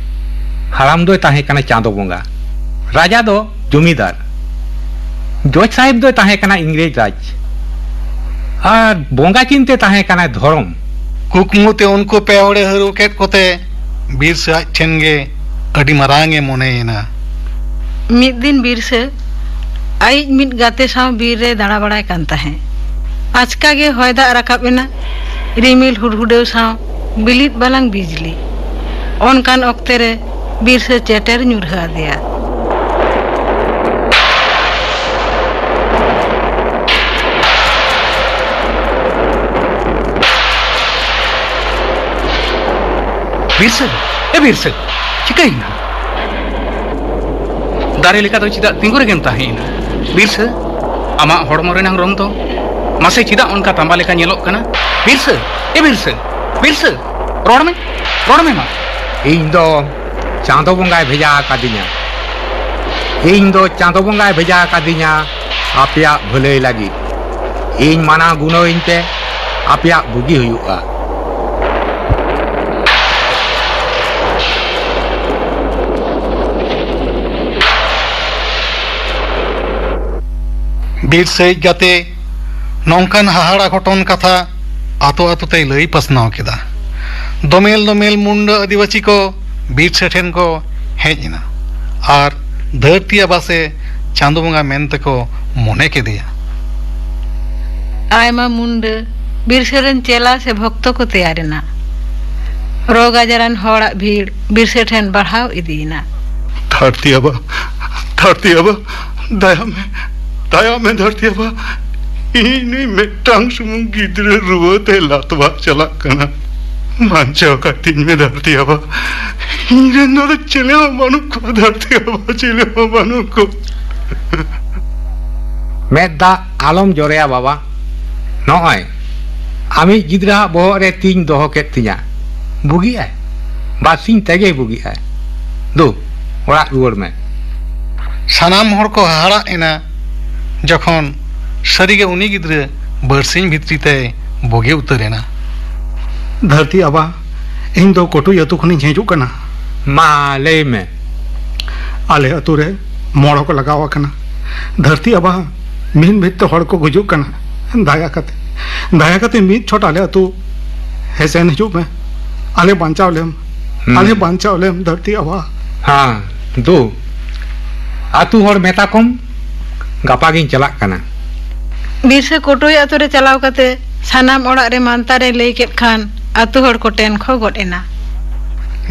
ᱦᱟᱲᱟᱢ ᱫᱚᱭ ᱛᱟᱦᱮᱸ ᱠᱟᱱᱟ ᱪᱟᱸᱫᱚ ᱵᱚᱸᱜᱟ, ᱨᱟᱡᱟ ᱫᱚ ᱡᱚᱢᱤᱫᱟᱨ, ᱡᱚᱡᱽ ᱥᱟᱦᱮᱵᱽ ᱫᱚᱭ ᱛᱟᱦᱮᱸ ᱠᱟᱱᱟ ᱤᱝᱨᱮᱡᱽ ᱨᱟᱡᱽ, ᱟᱨ ᱵᱚᱸᱜᱟ ᱪᱤᱱᱛᱮ ᱛᱟᱦᱮᱸ ᱠᱟᱱᱟᱭ ᱫᱷᱚᱨᱚᱢ᱾ ᱠᱩᱠᱢᱩ ᱛᱮ ᱩᱱᱠᱩ ᱯᱮ ᱦᱚᱲᱮ ᱦᱟᱹᱨᱩ ᱠᱮᱫ ᱠᱚᱛᱮ ᱵᱤᱨᱥᱟᱹ ᱟᱡ ᱴᱷᱮᱱ ᱜᱮ ᱟᱹᱰᱤ ᱢᱟᱨᱟᱝ ᱮ ᱢᱚᱱᱮᱭᱮᱱᱟ᱾ ᱢᱤᱫ ᱫᱤᱱ ᱵᱤᱨᱥᱟᱹ ᱟᱡᱤᱡ ᱢᱤᱫ ᱜᱟᱛᱮ ᱥᱟᱶ ᱵᱤᱨ ᱨᱮ ᱫᱟᱬᱟ ᱵᱟᱲᱟᱭ ᱠᱟᱱ ᱛᱟᱦᱮᱸᱫ᱾ ᱟᱪᱠᱟ ᱜᱮ ᱦᱚᱭ ᱫᱟᱜ ᱨᱟᱠᱟᱵ ᱮᱱᱟ, ᱨᱤᱢᱤᱞ ᱦᱩᱰᱦᱩᱰᱟᱹᱣ ᱥᱟᱶ ᱵᱤᱞᱤᱫ ᱵᱟᱞᱟᱝ ᱵᱤᱡᱽᱞᱤ᱾ ᱚᱱᱠᱟᱱ ᱚᱠᱛᱮ ᱨᱮ ᱵᱤᱨᱥᱟᱹ ᱪᱮᱴᱮᱨ ᱧᱩᱨᱦᱟᱹ ᱟᱫᱮᱭᱟ᱾ ᱵᱤᱨᱥᱟᱹ, ᱮ ᱵᱤᱨᱥᱟᱹ, ᱪᱤᱠᱟᱹᱭᱮᱱᱟ? ᱫᱟᱨᱮ ᱞᱮᱠᱟ ᱫᱚ ᱪᱮᱫᱟᱜ ᱛᱤᱸᱜᱩ ᱨᱮᱜᱮᱢ ᱛᱟᱦᱮᱸᱭᱮᱱᱟ, ᱵᱤᱨᱥᱟᱹ? ᱟᱢᱟᱜ ᱦᱚᱲᱢᱚ ᱨᱮᱱᱟᱝ ᱨᱚᱝ ᱫᱚ ᱢᱟᱥᱮ ᱪᱮᱫᱟᱜ ᱚᱱᱠᱟ ᱛᱟᱢᱵᱟ ᱞᱮᱠᱟ ᱧᱮᱞᱚᱜ ᱠᱟᱱᱟ? ᱵᱤᱨᱥᱟᱹ, ᱮ ᱵᱤᱨᱥᱟᱹ, ᱵᱤᱨᱥᱟᱹ, ᱨᱚᱲ ᱢᱮ, ᱨᱚᱲ ᱢᱮ ᱢᱟ᱾ ᱤᱧ ᱫᱚ ᱪᱟᱸᱫᱚ ᱵᱚᱸᱜᱟᱭ ᱵᱷᱮᱡᱟ ᱟᱠᱟᱫᱤᱧᱟ᱾ ᱤᱧ ᱫᱚ ᱪᱟᱸᱫᱚ ᱵᱚᱸᱜᱟᱭ ᱵᱷᱮᱡᱟ ᱟᱠᱟᱫᱤᱧᱟ ᱟᱯᱮᱭᱟᱜ ᱵᱷᱟᱹᱞᱟᱹᱭ ᱞᱟᱹᱜᱤᱫ᱾ ᱤᱧ ᱢᱟᱱᱟᱣ ᱜᱩᱱᱟᱹᱣᱤᱧ ᱯᱮ, ᱟᱯᱮᱭᱟᱜ ᱵᱩᱜᱤ ᱦᱩᱭᱩᱜᱼᱟ᱾ ᱵᱤᱨ ᱥᱟᱹᱭᱤᱡ ᱜᱟᱛᱮ ᱱᱚᱝᱠᱟᱱ ᱦᱟᱦᱟᱲᱟ ᱜᱷᱚᱴᱚᱱ ᱠᱟᱛᱷᱟ ᱟᱛᱳ ᱟᱛᱳ ᱛᱮᱭ ᱞᱟᱹᱭ ᱯᱟᱥᱱᱟᱣ ᱠᱮᱫᱟ᱾ ᱫᱚᱢᱮᱞ ᱫᱚᱢᱮᱞ ᱢᱩᱱᱰᱟᱹ ᱟᱹᱫᱤᱵᱟᱹᱥᱤ ᱠᱚ ᱵᱤᱨᱥᱟᱹ ᱴᱷᱮᱱ ᱠᱚ ᱦᱮᱡ ᱮᱱᱟ ᱟᱨ ᱫᱷᱟᱹᱨᱛᱤ ᱟᱵᱟ ᱥᱮ ᱪᱟᱸᱫᱚ ᱵᱚᱸᱜᱟ ᱢᱮᱱᱛᱮ ᱠᱚ ᱢᱚᱱᱮ ᱠᱮᱫᱮᱭᱟ᱾ ᱟᱭᱢᱟ ᱢᱩᱱᱰᱟᱹ ᱵᱤᱨᱥᱟᱹ ᱨᱮᱱ ᱪᱮᱞᱟ ᱥᱮ ᱵᱷᱚᱠᱛᱚ ᱠᱚ ᱛᱮᱭᱟᱨ ᱮᱱᱟ᱾ ᱨᱳᱜᱽ ᱟᱡᱟᱨᱟᱱ ᱦᱚᱲᱟᱜ ᱵᱷᱤᱲ ᱵᱤᱨᱥᱟᱹ ᱴᱷᱮᱱ ᱵᱟᱲᱦᱟᱣ ᱤᱫᱤᱭᱮᱱᱟ᱾ ᱫᱷᱟᱹᱨᱛᱤ ᱟᱵᱟ, ᱫᱷᱟᱹᱨᱛᱤ ᱟᱵᱟ, ᱫᱟᱭᱟ ᱢᱮ, ᱫᱟᱭᱟ ᱢᱮ ᱫᱷᱟᱹᱨᱛᱤ ᱟᱵᱟ, ᱤᱧ ᱱᱩᱭ ᱢᱤᱫᱴᱟᱝ ᱥᱩᱢᱩᱝ ᱜᱤᱫᱽᱨᱟᱹ ᱨᱩᱣᱟᱹ ᱛᱮ ᱞᱟᱛᱣᱟᱜ ᱪᱟᱞᱟᱜ ᱠᱟᱱᱟ᱾ ᱵᱟᱧᱪᱟᱣ ᱠᱟᱹᱛᱤᱧ ᱢᱮ ᱫᱷᱟᱹᱨᱛᱤ ᱟᱵᱟ, ᱤᱧ ᱨᱮᱱ ᱫᱚ ᱪᱮᱞᱮ ᱦᱚᱸ ᱵᱟᱹᱱᱩᱜ ᱠᱚᱣᱟ ᱫᱷᱟᱹᱨᱛᱤ ᱟᱵᱟ, ᱪᱮᱞᱮ ᱦᱚᱸ ᱵᱟᱹᱱᱩᱜ ᱠᱚᱣᱟ᱾ ᱢᱮᱫ ᱫᱟᱜ ᱟᱞᱚᱢ ᱡᱚᱨᱚᱭᱟ ᱵᱟᱵᱟ᱾ ᱱᱚᱜᱼᱚᱭ ᱟᱢᱤᱡ ᱜᱤᱫᱽᱨᱟᱹᱣᱟᱜ ᱵᱚᱦᱚᱜ ᱨᱮ ᱛᱤᱧ ᱫᱚᱦᱚ ᱠᱮᱫ ᱛᱤᱧᱟ᱾ ᱵᱩᱜᱤᱜᱼᱟᱭ, ᱵᱟᱨᱥᱤᱧ ᱛᱮᱜᱮᱭ ᱵᱩᱜᱤᱜᱼᱟᱭ᱾ ᱫᱩ, ᱚᱲᱟᱜ ᱨᱩᱣᱟᱹᱲ ᱢᱮ᱾ ᱥᱟᱱᱟᱢ ᱦᱚᱲ ᱠᱚ ᱦᱟᱦᱟᱲᱟᱜ ᱮᱱᱟ ᱡᱚᱠᱷᱚᱱ ᱥᱟᱹᱨᱤᱜᱮ ᱩᱱᱤ ᱜᱤᱫᱽᱨᱟᱹ ᱵᱟᱨᱥᱤᱧ ᱵᱷᱤᱛᱨᱤ ᱛᱮᱭ ᱵᱩᱜᱤ ᱩᱛᱟᱹᱨ ᱮᱱᱟ᱾ ᱫᱷᱟᱹᱨᱛᱤ ᱟᱵᱟ, ᱤᱧ ᱫᱚ ᱠᱚᱴᱩᱭ ᱟᱹᱛᱩ ᱠᱷᱚᱱᱤᱧ ᱦᱤᱡᱩᱜ ᱠᱟᱱᱟ᱾ ᱢᱟ, ᱞᱟᱹᱭ ᱢᱮ᱾ ᱟᱞᱮ ᱟᱹᱛᱩ ᱨᱮ ᱢᱚᱲᱚ ᱠᱚ ᱞᱟᱜᱟᱣ ᱟᱠᱟᱱᱟ᱾ ᱫᱷᱟᱹᱨᱛᱤ ᱟᱵᱟ, ᱢᱤᱫ ᱢᱤᱫ ᱛᱮ ᱦᱚᱲ ᱠᱚ ᱜᱩᱡᱩᱜ ᱠᱟᱱᱟ᱾ ᱫᱟᱭᱟ ᱠᱟᱛᱮ, ᱫᱟᱭᱟ ᱠᱟᱛᱮ ᱢᱤᱫ ᱪᱷᱚᱴ ᱟᱞᱮ ᱟᱹᱛᱩ ᱦᱮᱡ ᱥᱮᱱ ᱦᱤᱡᱩᱜ ᱢᱮ᱾ ᱟᱞᱮ ᱵᱟᱧᱪᱟᱣ ᱞᱮᱢ, ᱦᱩᱸ᱾ ᱟᱞᱮ ᱵᱟᱧᱪᱟᱣ ᱞᱮᱢ ᱫᱷᱟᱹᱨᱛᱤ ᱟᱵᱟ᱾ ᱦᱮᱸ, ᱫᱩ, ᱟᱹᱛᱩ ᱦᱚᱲ ᱢᱮᱛᱟ ᱠᱚᱢ, ᱜᱟᱯᱟ ᱜᱤᱧ ᱪᱟᱞᱟᱜ ᱠᱟᱱᱟ᱾ ᱵᱤᱨᱥᱟᱹ ᱠᱚᱴᱩᱭ ᱟᱹᱛᱩ ᱨᱮ ᱪᱟᱞᱟᱣ ᱠᱟᱛᱮ ᱥᱟᱱᱟᱢ ᱚᱲᱟᱜ ᱨᱮ ᱢᱟᱱᱛᱟᱨ ᱮ ᱞᱟᱹᱭ ᱠᱮᱫ ᱠᱷᱟᱱ ᱟᱹᱛᱩ ᱦᱚᱲ ᱠᱚ ᱴᱮᱱᱠᱷᱚ ᱜᱚᱫ ᱮᱱᱟ᱾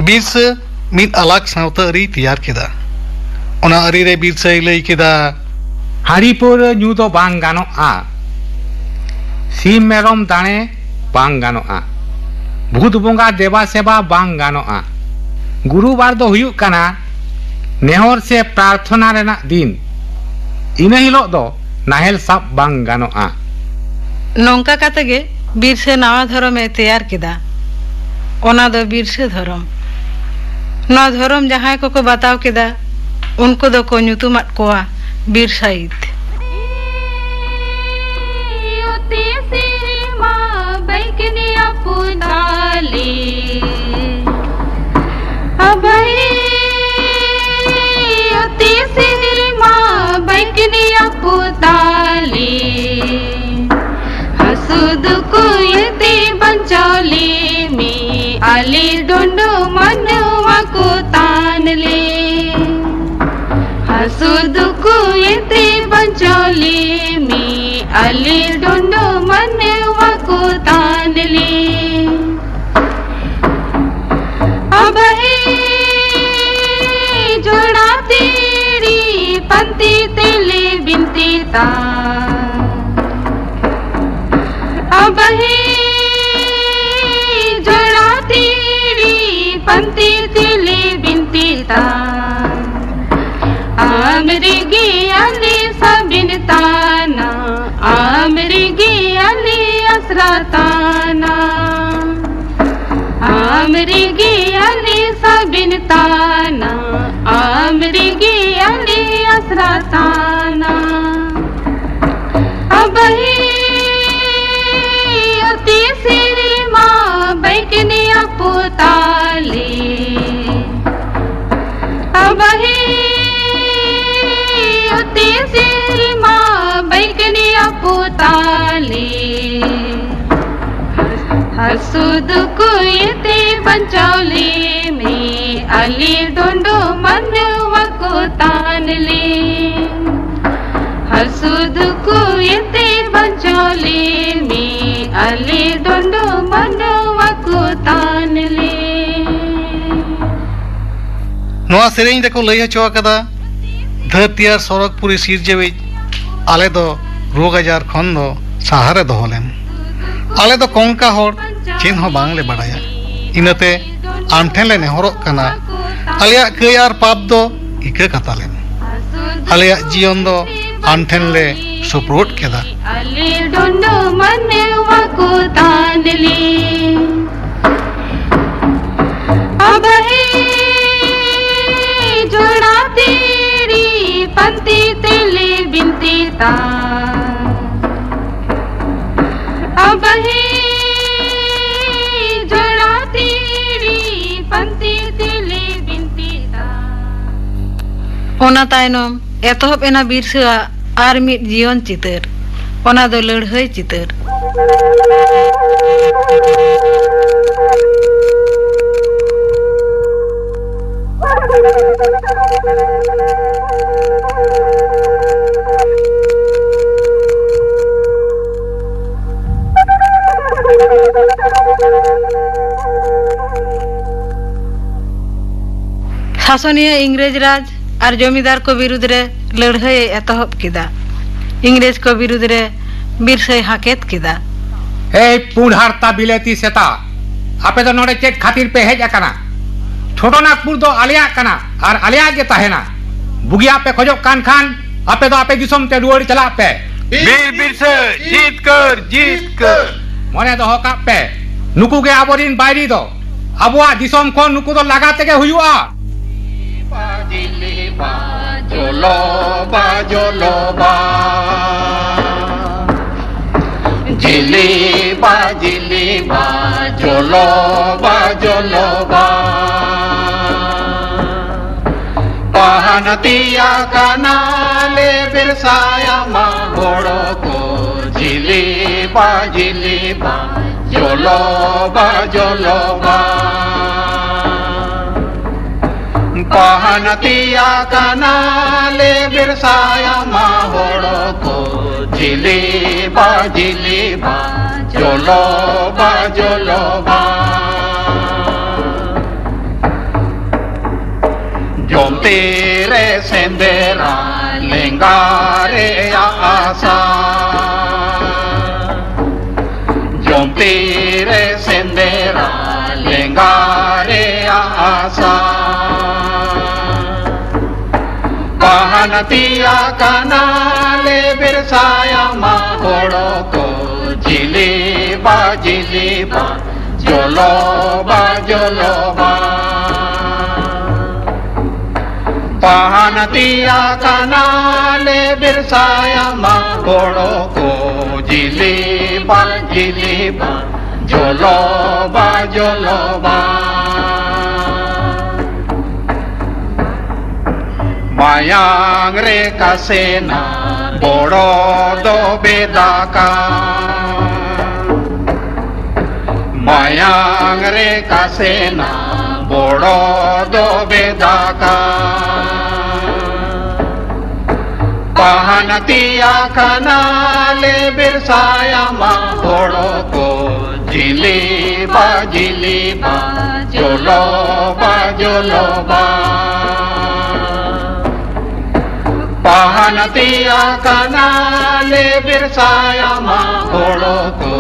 ᱵᱤᱨᱥᱟᱹ ᱢᱤᱫ ᱟᱞᱟᱜᱽ ᱥᱟᱶᱛᱟ ᱟᱹᱨᱤᱭ ᱛᱮᱭᱟᱨ ᱠᱮᱫᱟ᱾ ᱚᱱᱟ ᱟᱹᱨᱤ ᱨᱮ ᱵᱤᱨᱥᱟᱹᱭ ᱞᱟᱹᱭ ᱠᱮᱫᱟ, ᱦᱟᱺᱰᱤ ᱯᱟᱹᱣᱨᱟᱹ ᱧᱩ ᱫᱚ ᱵᱟᱝ ᱜᱟᱱᱚᱜᱼᱟ᱾ ᱥᱤᱢ ᱢᱮᱨᱚᱢ ᱫᱟᱲᱮ ᱵᱟᱝ ᱜᱟᱱᱚᱜᱼᱟ᱾ ᱵᱷᱩᱛ ᱵᱚᱸᱜᱟ ᱫᱮᱵᱟ ᱥᱮᱵᱟ ᱵᱟᱝ ᱜᱟᱱᱚᱜᱼᱟ᱾ ᱜᱩᱨᱩᱵᱟᱨ ᱫᱚ ᱦᱩᱭᱩᱜ ᱠᱟᱱᱟ ᱱᱮᱦᱚᱨ ᱥᱮ ᱯᱨᱟᱨᱛᱷᱚᱱᱟ ᱨᱮᱱᱟᱜ ᱫᱤᱱ᱾ ᱤᱱᱟᱹ ᱦᱤᱞᱳᱜ ᱫᱚ ᱱᱟᱦᱮᱞ ᱥᱟᱵ ᱵᱟᱝ ᱜᱟᱱᱚᱜᱼᱟ᱾ ᱱᱚᱝᱠᱟ ᱠᱟᱛᱮ ᱜᱮ ᱵᱤᱨᱥᱟᱹ ᱱᱟᱣᱟ ᱫᱷᱚᱨᱚᱢᱮ ᱛᱮᱭᱟᱨ ᱠᱮᱫᱟ᱾ ᱚᱱᱟ ᱫᱚ ᱵᱤᱨᱥᱟᱹ ᱫᱷᱚᱨᱚᱢ᱾ ᱱᱚᱣᱟ ᱫᱷᱚᱨᱚᱢ ᱡᱟᱦᱟᱸᱭ ᱠᱚᱠᱚ ᱵᱟᱛᱟᱣ ᱠᱮᱫᱟ, ᱩᱱᱠᱩ ᱫᱚᱠᱚ ᱧᱩᱛᱩᱢᱟᱫ ᱠᱚᱣᱟ ᱵᱤᱨᱥᱟᱭᱤᱛ᱾ ᱟᱵᱟᱭ ᱚᱛᱤ ᱥᱮᱨᱢᱟ ᱵᱟᱹᱭᱠᱱᱤᱭᱟ ᱯᱩᱛᱟᱞᱤ᱾ ᱦᱟᱹᱥᱩ ᱫᱩᱠᱩ ᱮᱛᱤ ᱵᱟᱧᱪᱟᱣᱞᱤ ᱢᱤ ᱟᱞᱤ ᱰᱩᱸᱰᱩ ᱢᱟᱱᱩᱣᱟ ᱠᱚ ᱛᱟᱱᱞᱤ᱾ ᱦᱟᱹᱥᱩ ᱫᱩᱠᱩ ᱮᱛᱤ ᱵᱟᱧᱪᱟᱣᱞᱤ ᱢᱤ ᱟᱞᱤ ᱰᱩᱸᱰᱩ ᱢᱟᱱᱩᱣᱟ ᱠᱚ ᱛᱟᱱᱞᱤ᱾ ᱟᱵᱟᱦᱤ ᱡᱚᱲᱟ ᱛᱤᱨᱤ ᱯᱟᱱᱛᱤ ᱛᱮᱞᱮ ᱵᱤᱱᱛᱤ ᱛᱟ᱾ ᱟᱵᱟᱦᱤ ᱡᱚᱲᱟ ᱛᱤᱨᱤ ᱯᱟᱱᱛᱤ ᱛᱮᱞᱮ ᱵᱤᱱᱛᱤ ᱛᱟ᱾ ᱟᱢ ᱨᱮᱜᱮ ᱟᱞᱮ ᱥᱟᱵᱤᱱ ᱛᱟᱱᱟ, ᱟᱢ ᱨᱮᱜᱮ ᱟᱞᱮ ᱟᱥᱨᱟ ᱛᱟᱱᱟ᱾ ᱟᱢ ᱨᱮᱜᱮ ᱟᱞᱮ ᱥᱟᱵᱤᱱ ᱛᱟᱱᱟ, ᱟᱢ ᱨᱮᱜᱮ ᱟᱞᱮ ᱟᱥᱨᱟ ᱛᱟᱱᱟ᱾ ᱟᱵᱟᱦᱤ ᱚᱛᱤ ᱥᱮᱨᱢᱟ ᱵᱟᱹᱭᱠᱱᱤᱭᱟ ᱯᱩᱛᱟᱞᱤ᱾ ᱟᱵᱟᱦᱤ ᱚᱛᱤ ᱥᱮᱨᱢᱟ ᱵᱟᱹᱭᱠᱱᱤᱭᱟ ᱯᱩᱛᱟᱞᱤ᱾ ᱦᱟᱹᱥᱩ ᱫᱩᱠᱩ ᱮᱛᱤ ᱵᱟᱧᱪᱟᱣᱞᱤ ᱢᱤ ᱟᱞᱤ ᱰᱩᱸᱰᱩ ᱢᱟᱱᱩᱣᱟ ᱠᱚ ᱛᱟᱱᱞᱤ᱾ ᱦᱟᱹᱥᱩ ᱫᱩᱠᱩ ᱮᱛᱤ ᱵᱟᱧᱪᱟᱣᱞᱤ ᱢᱤ ᱟᱞᱤ ᱰᱩᱸᱰᱩ ᱢᱟᱱᱩᱣᱟ ᱠᱚ ᱛᱟᱱᱞᱤ᱾ ᱱᱚᱣᱟ ᱥᱮᱨᱮᱧ ᱨᱮᱠᱚ ᱞᱟᱹᱭ ᱦᱚᱪᱚ ᱟᱠᱟᱫᱟ, ᱫᱷᱟᱹᱨᱛᱤ ᱟᱨ ᱥᱚᱨᱚᱜᱽ ᱯᱩᱨᱤ ᱥᱤᱨᱡᱟᱹᱣᱤᱡ, ᱟᱞᱮ ᱫᱚ ᱨᱳᱜᱽ ᱟᱡᱟᱨ ᱠᱷᱚᱱ ᱫᱚ ᱥᱟᱦᱟᱨᱮ ᱫᱚᱦᱚ ᱞᱮᱢ᱾ ᱟᱞᱮ ᱫᱚ ᱠᱚᱝᱠᱟ ᱦᱚᱲ ᱪᱮᱫ ᱦᱚᱸ ᱵᱟᱝᱞᱮ ᱵᱟᱲᱟᱭᱟ᱾ ᱤᱱᱟᱹᱛᱮ ᱟᱢ ᱴᱷᱮᱱ ᱞᱮ ᱱᱮᱦᱚᱨᱚᱜ ᱠᱟᱱᱟ, ᱟᱞᱮᱭᱟᱜ ᱠᱟᱹᱭ ᱟᱨ ᱯᱟᱯ ᱫᱚ ᱤᱠᱟᱹ ᱠᱟᱛᱟ ᱞᱮᱢ᱾ ᱟᱞᱮᱭᱟᱜ ᱡᱤᱭᱚᱱ ᱫᱚ ᱟᱢ ᱴᱷᱮᱱ ᱞᱮ ᱥᱩᱯᱨᱩᱫ ᱠᱮᱫᱟ᱾ ᱟᱞᱮ ᱰᱩᱰᱩ ᱢᱟᱱᱣᱟ ᱠᱚ ᱛᱟᱱ ᱞᱮ᱾ ᱟᱵᱟᱦᱮ ᱡᱚᱲᱟ ᱛᱮᱨᱤ ᱯᱟᱱᱛᱮ ᱛᱮᱞᱮ ᱵᱤᱱᱛᱤ ᱛᱟ᱾ ᱟᱵᱟᱦᱮ ᱡᱚᱲᱟ ᱛᱮᱨᱤ ᱯᱟᱱᱛᱮ ᱛᱮᱞᱮ ᱵᱤᱱᱛᱤ ᱛᱟ᱾ ᱚᱱᱟ ᱛᱟᱭᱱᱚᱢ ᱮᱛᱚᱦᱚᱵ ᱮᱱᱟ ᱵᱤᱨᱥᱟᱹᱣᱟᱜ ᱟᱨ ᱢᱤᱫ ᱡᱤᱭᱚᱱ ᱪᱤᱛᱟᱹᱨ, ᱚᱱᱟ ᱫᱚ ᱞᱟᱹᱲᱦᱟᱹᱭ ᱪᱤᱛᱟᱹᱨ᱾ ᱥᱟᱥᱚᱱᱤᱭᱟᱹ ᱤᱝᱨᱮᱡᱽ ᱨᱟᱡᱽ ᱟᱨ ᱡᱚᱢᱤᱫᱟᱨ ᱠᱚ ᱵᱤᱨᱩᱫᱽ ᱨᱮ ᱞᱟᱹᱲᱦᱟᱹᱭ ᱮ ᱮᱛᱚᱦᱚᱵ ᱠᱮᱫᱟ᱾ ᱤᱝᱨᱮᱡᱽ ᱠᱚ ᱵᱤᱨᱩᱫᱽ ᱨᱮ ᱵᱤᱨᱥᱟᱹᱭ ᱦᱟᱠᱮᱛ ᱠᱮᱫᱟ᱾ ᱮᱭ ᱯᱩᱸᱰ ᱦᱟᱨᱛᱟ ᱵᱤᱞᱟᱹᱛᱤ ᱥᱮᱛᱟ, ᱟᱯᱮ ᱫᱚ ᱱᱚᱰᱮ ᱪᱮᱫ ᱠᱷᱟᱹᱛᱤᱨ ᱯᱮ ᱦᱮᱡ ᱟᱠᱟᱱᱟ? ᱪᱷᱳᱴᱳ ᱱᱟᱜᱽᱯᱩᱨ ᱫᱚ ᱟᱞᱮᱭᱟᱜ ᱠᱟᱱᱟ ᱟᱨ ᱟᱞᱮᱭᱟᱜ ᱜᱮ ᱛᱟᱦᱮᱱᱟ᱾ ᱵᱩᱜᱤᱭᱟᱜ ᱯᱮ ᱠᱷᱚᱡᱚᱜ ᱠᱟᱱ ᱠᱷᱟᱱ ᱟᱯᱮ ᱫᱚ ᱟᱯᱮ ᱫᱤᱥᱚᱢ ᱛᱮ ᱨᱩᱣᱟᱹᱲ ᱪᱟᱞᱟᱜ ᱯᱮ᱾ ᱵᱤᱨ ᱵᱤᱨᱥᱟᱹ ᱡᱤᱛᱠᱟᱹᱨ, ᱡᱤᱛᱠᱟᱹᱨ᱾ ᱢᱚᱱᱮ ᱫᱚᱦᱚ ᱠᱟᱜ ᱯᱮ, ᱱᱩᱠᱩ ᱜᱮ ᱟᱵᱚᱨᱤᱱ ᱵᱟᱹᱭᱨᱤ ᱫᱚ᱾ ᱟᱵᱚᱣᱟᱜ ᱫᱤᱥᱚᱢ ᱠᱷᱚᱱ ᱱᱩᱠᱩ ᱫᱚ ᱞᱟᱜᱟ ᱛᱮᱜᱮ ᱦᱩᱭᱩᱜᱼᱟ᱾ ᱡᱤᱞᱤᱵᱟ, ᱡᱚᱞᱚᱵᱟ, ᱡᱚᱞᱚᱵᱟ᱾ ᱡᱤᱞᱤᱵᱟ, ᱡᱤᱞᱤᱵᱟ, ᱡᱚᱞᱚᱵᱟ, ᱡᱚᱞᱚᱵᱟ᱾ ᱯᱟᱦᱟᱱ ᱛᱤᱭᱟ ᱠᱟᱱᱟ ᱞᱮ ᱵᱮᱨᱥᱟᱭᱟ ᱢᱟ ᱦᱚᱲ ᱠᱚ᱾ ᱡᱤᱞᱤᱵᱟ, ᱡᱤᱞᱤᱵᱟ, ᱡᱚᱞᱚᱵᱟ, ᱡᱚᱞᱚᱵᱟ᱾ ᱯᱟᱦᱟᱱ ᱛᱤᱭᱟ ᱠᱟᱱᱟ ᱞᱮ ᱵᱮᱨᱥᱟᱭᱟ ᱢᱟ ᱦᱚᱲ ᱠᱚ᱾ ᱡᱤᱞᱤᱵᱟ, ᱡᱤᱞᱤᱵᱟ, ᱡᱚᱞᱚᱵᱟ, ᱡᱚᱞᱚᱵᱟ᱾ ᱡᱚᱢᱛᱤ ᱨᱮ ᱥᱮᱸᱫᱮᱨᱟ ᱞᱮᱸᱜᱟ ᱨᱮᱭᱟᱜ ᱟᱥᱟ᱾ ᱡᱚᱢᱛᱤ ᱨᱮ ᱥᱮᱸᱫᱮᱨᱟ ᱞᱮᱸᱜᱟ ᱨᱮᱭᱟᱜ ᱟᱥᱟ᱾ ᱯᱟᱦᱟᱱ ᱛᱤᱭᱟ ᱠᱟᱱᱟ ᱞᱮ ᱵᱮᱨᱥᱟᱭᱟᱢᱟ ᱦᱚᱲ ᱠᱚ, ᱡᱤᱞᱤᱵᱟ ᱡᱤᱞᱤᱵᱟ, ᱡᱚᱞᱚᱵᱟ ᱡᱚᱞᱚᱵᱟ᱾ ᱯᱟᱦᱟᱱ ᱛᱤᱭᱟ ᱠᱟᱱᱟ ᱞᱮ ᱵᱮᱨᱥᱟᱭᱟᱢᱟ ᱦᱚᱲ ᱠᱚ, ᱡᱤᱞᱤᱵᱟ ᱡᱤᱞᱤᱵᱟ, ᱡᱚᱞᱚᱵᱟ ᱡᱚᱞᱚᱵᱟ᱾ ᱢᱟᱭᱟᱝ ᱨᱮ ᱠᱟᱥᱮᱱᱟ ᱵᱚᱲᱚ ᱫᱚ ᱵᱮᱫᱟᱠᱟ᱾ ᱢᱟᱭᱟᱝ ᱨᱮ ᱠᱟᱥᱮᱱᱟ ᱵᱚᱲᱚ ᱫᱚ ᱵᱮᱫᱟᱠᱟ᱾ ᱯᱟᱦᱟᱱ ᱛᱤᱭᱟ ᱠᱟᱱᱟ ᱞᱮ ᱵᱮᱨᱥᱟᱭᱟᱢᱟ ᱦᱚᱲ ᱠᱚ, ᱡᱤᱞᱤᱵᱟ ᱡᱤᱞᱤᱵᱟ, ᱡᱚᱞᱚᱵᱟ ᱡᱚᱞᱚᱵᱟ᱾ ᱯᱟᱦᱟᱱ ᱛᱤᱭᱟ ᱠᱟᱱᱟ ᱞᱮ ᱵᱮᱨᱥᱟᱭᱟᱢᱟ ᱦᱚᱲ ᱠᱚ,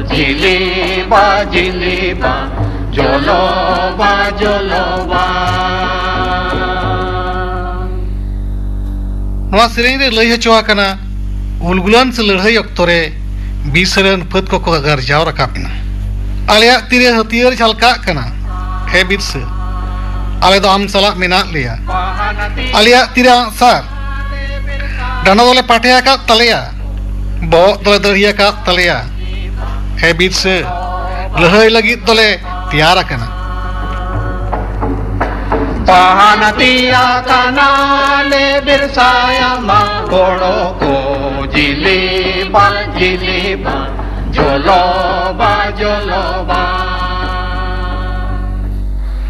ᱡᱤᱞᱤᱵᱟ ᱡᱤᱞᱤᱵᱟ, ᱡᱚᱞᱚᱵᱟ ᱡᱚᱞᱚᱵᱟ᱾ ᱱᱚᱣᱟ ᱥᱮᱨᱮᱧ ᱨᱮ ᱞᱟᱹᱭ ᱦᱚᱪᱚ ᱟᱠᱟᱱᱟ, ᱩᱞᱜᱩᱞᱟᱱ ᱥᱮ ᱞᱟᱹᱲᱦᱟᱹᱭ ᱚᱠᱛᱚ ᱨᱮ ᱵᱤᱨᱥᱟᱹ ᱨᱮᱱ ᱯᱷᱟᱹᱫ ᱠᱚᱠᱚ ᱜᱟᱨᱡᱟᱣ ᱨᱟᱠᱟᱵ ᱮᱱᱟ᱾ ᱟᱞᱮᱭᱟᱜ ᱛᱤᱨᱮ ᱦᱟᱹᱛᱭᱟᱹᱨ ᱡᱷᱟᱞᱠᱟᱜ ᱠᱟᱱᱟ, ᱦᱮ ᱵᱤᱨᱥᱟᱹ, ᱟᱞᱮ ᱫᱚ ᱟᱢ ᱥᱟᱞᱟᱜ ᱢᱮᱱᱟᱜ ᱞᱮᱭᱟ᱾ ᱟᱞᱮᱭᱟᱜ ᱛᱤᱨᱮ ᱟᱜᱼᱥᱟᱨ, ᱰᱟᱸᱰᱟ ᱫᱚᱞᱮ ᱯᱟᱴᱷᱮ ᱟᱠᱟᱫ ᱛᱟᱞᱮᱭᱟ, ᱵᱚᱦᱚᱜ ᱫᱚᱞᱮ ᱫᱟᱹᱲᱦᱤ ᱟᱠᱟᱫ ᱛᱟᱞᱮᱭᱟ᱾ ᱦᱮ ᱵᱤᱨᱥᱟᱹ, ᱞᱟᱹᱲᱦᱟᱹᱭ ᱞᱟᱹᱜᱤᱫ ᱫᱚᱞᱮ ᱛᱮᱭᱟᱨ ᱟᱠᱟᱱᱟ᱾ ᱯᱟᱦᱟᱱ ᱛᱤᱭᱟ ᱠᱟᱱᱟ ᱞᱮ ᱵᱮᱨᱥᱟᱭᱟᱢᱟ ᱜᱚᱲᱚ ᱠᱚ, ᱡᱤᱞᱤ ᱵᱟ ᱡᱤᱞᱤ ᱵᱟ, ᱡᱚᱞᱚ ᱵᱟ ᱡᱚᱞᱚ ᱵᱟ᱾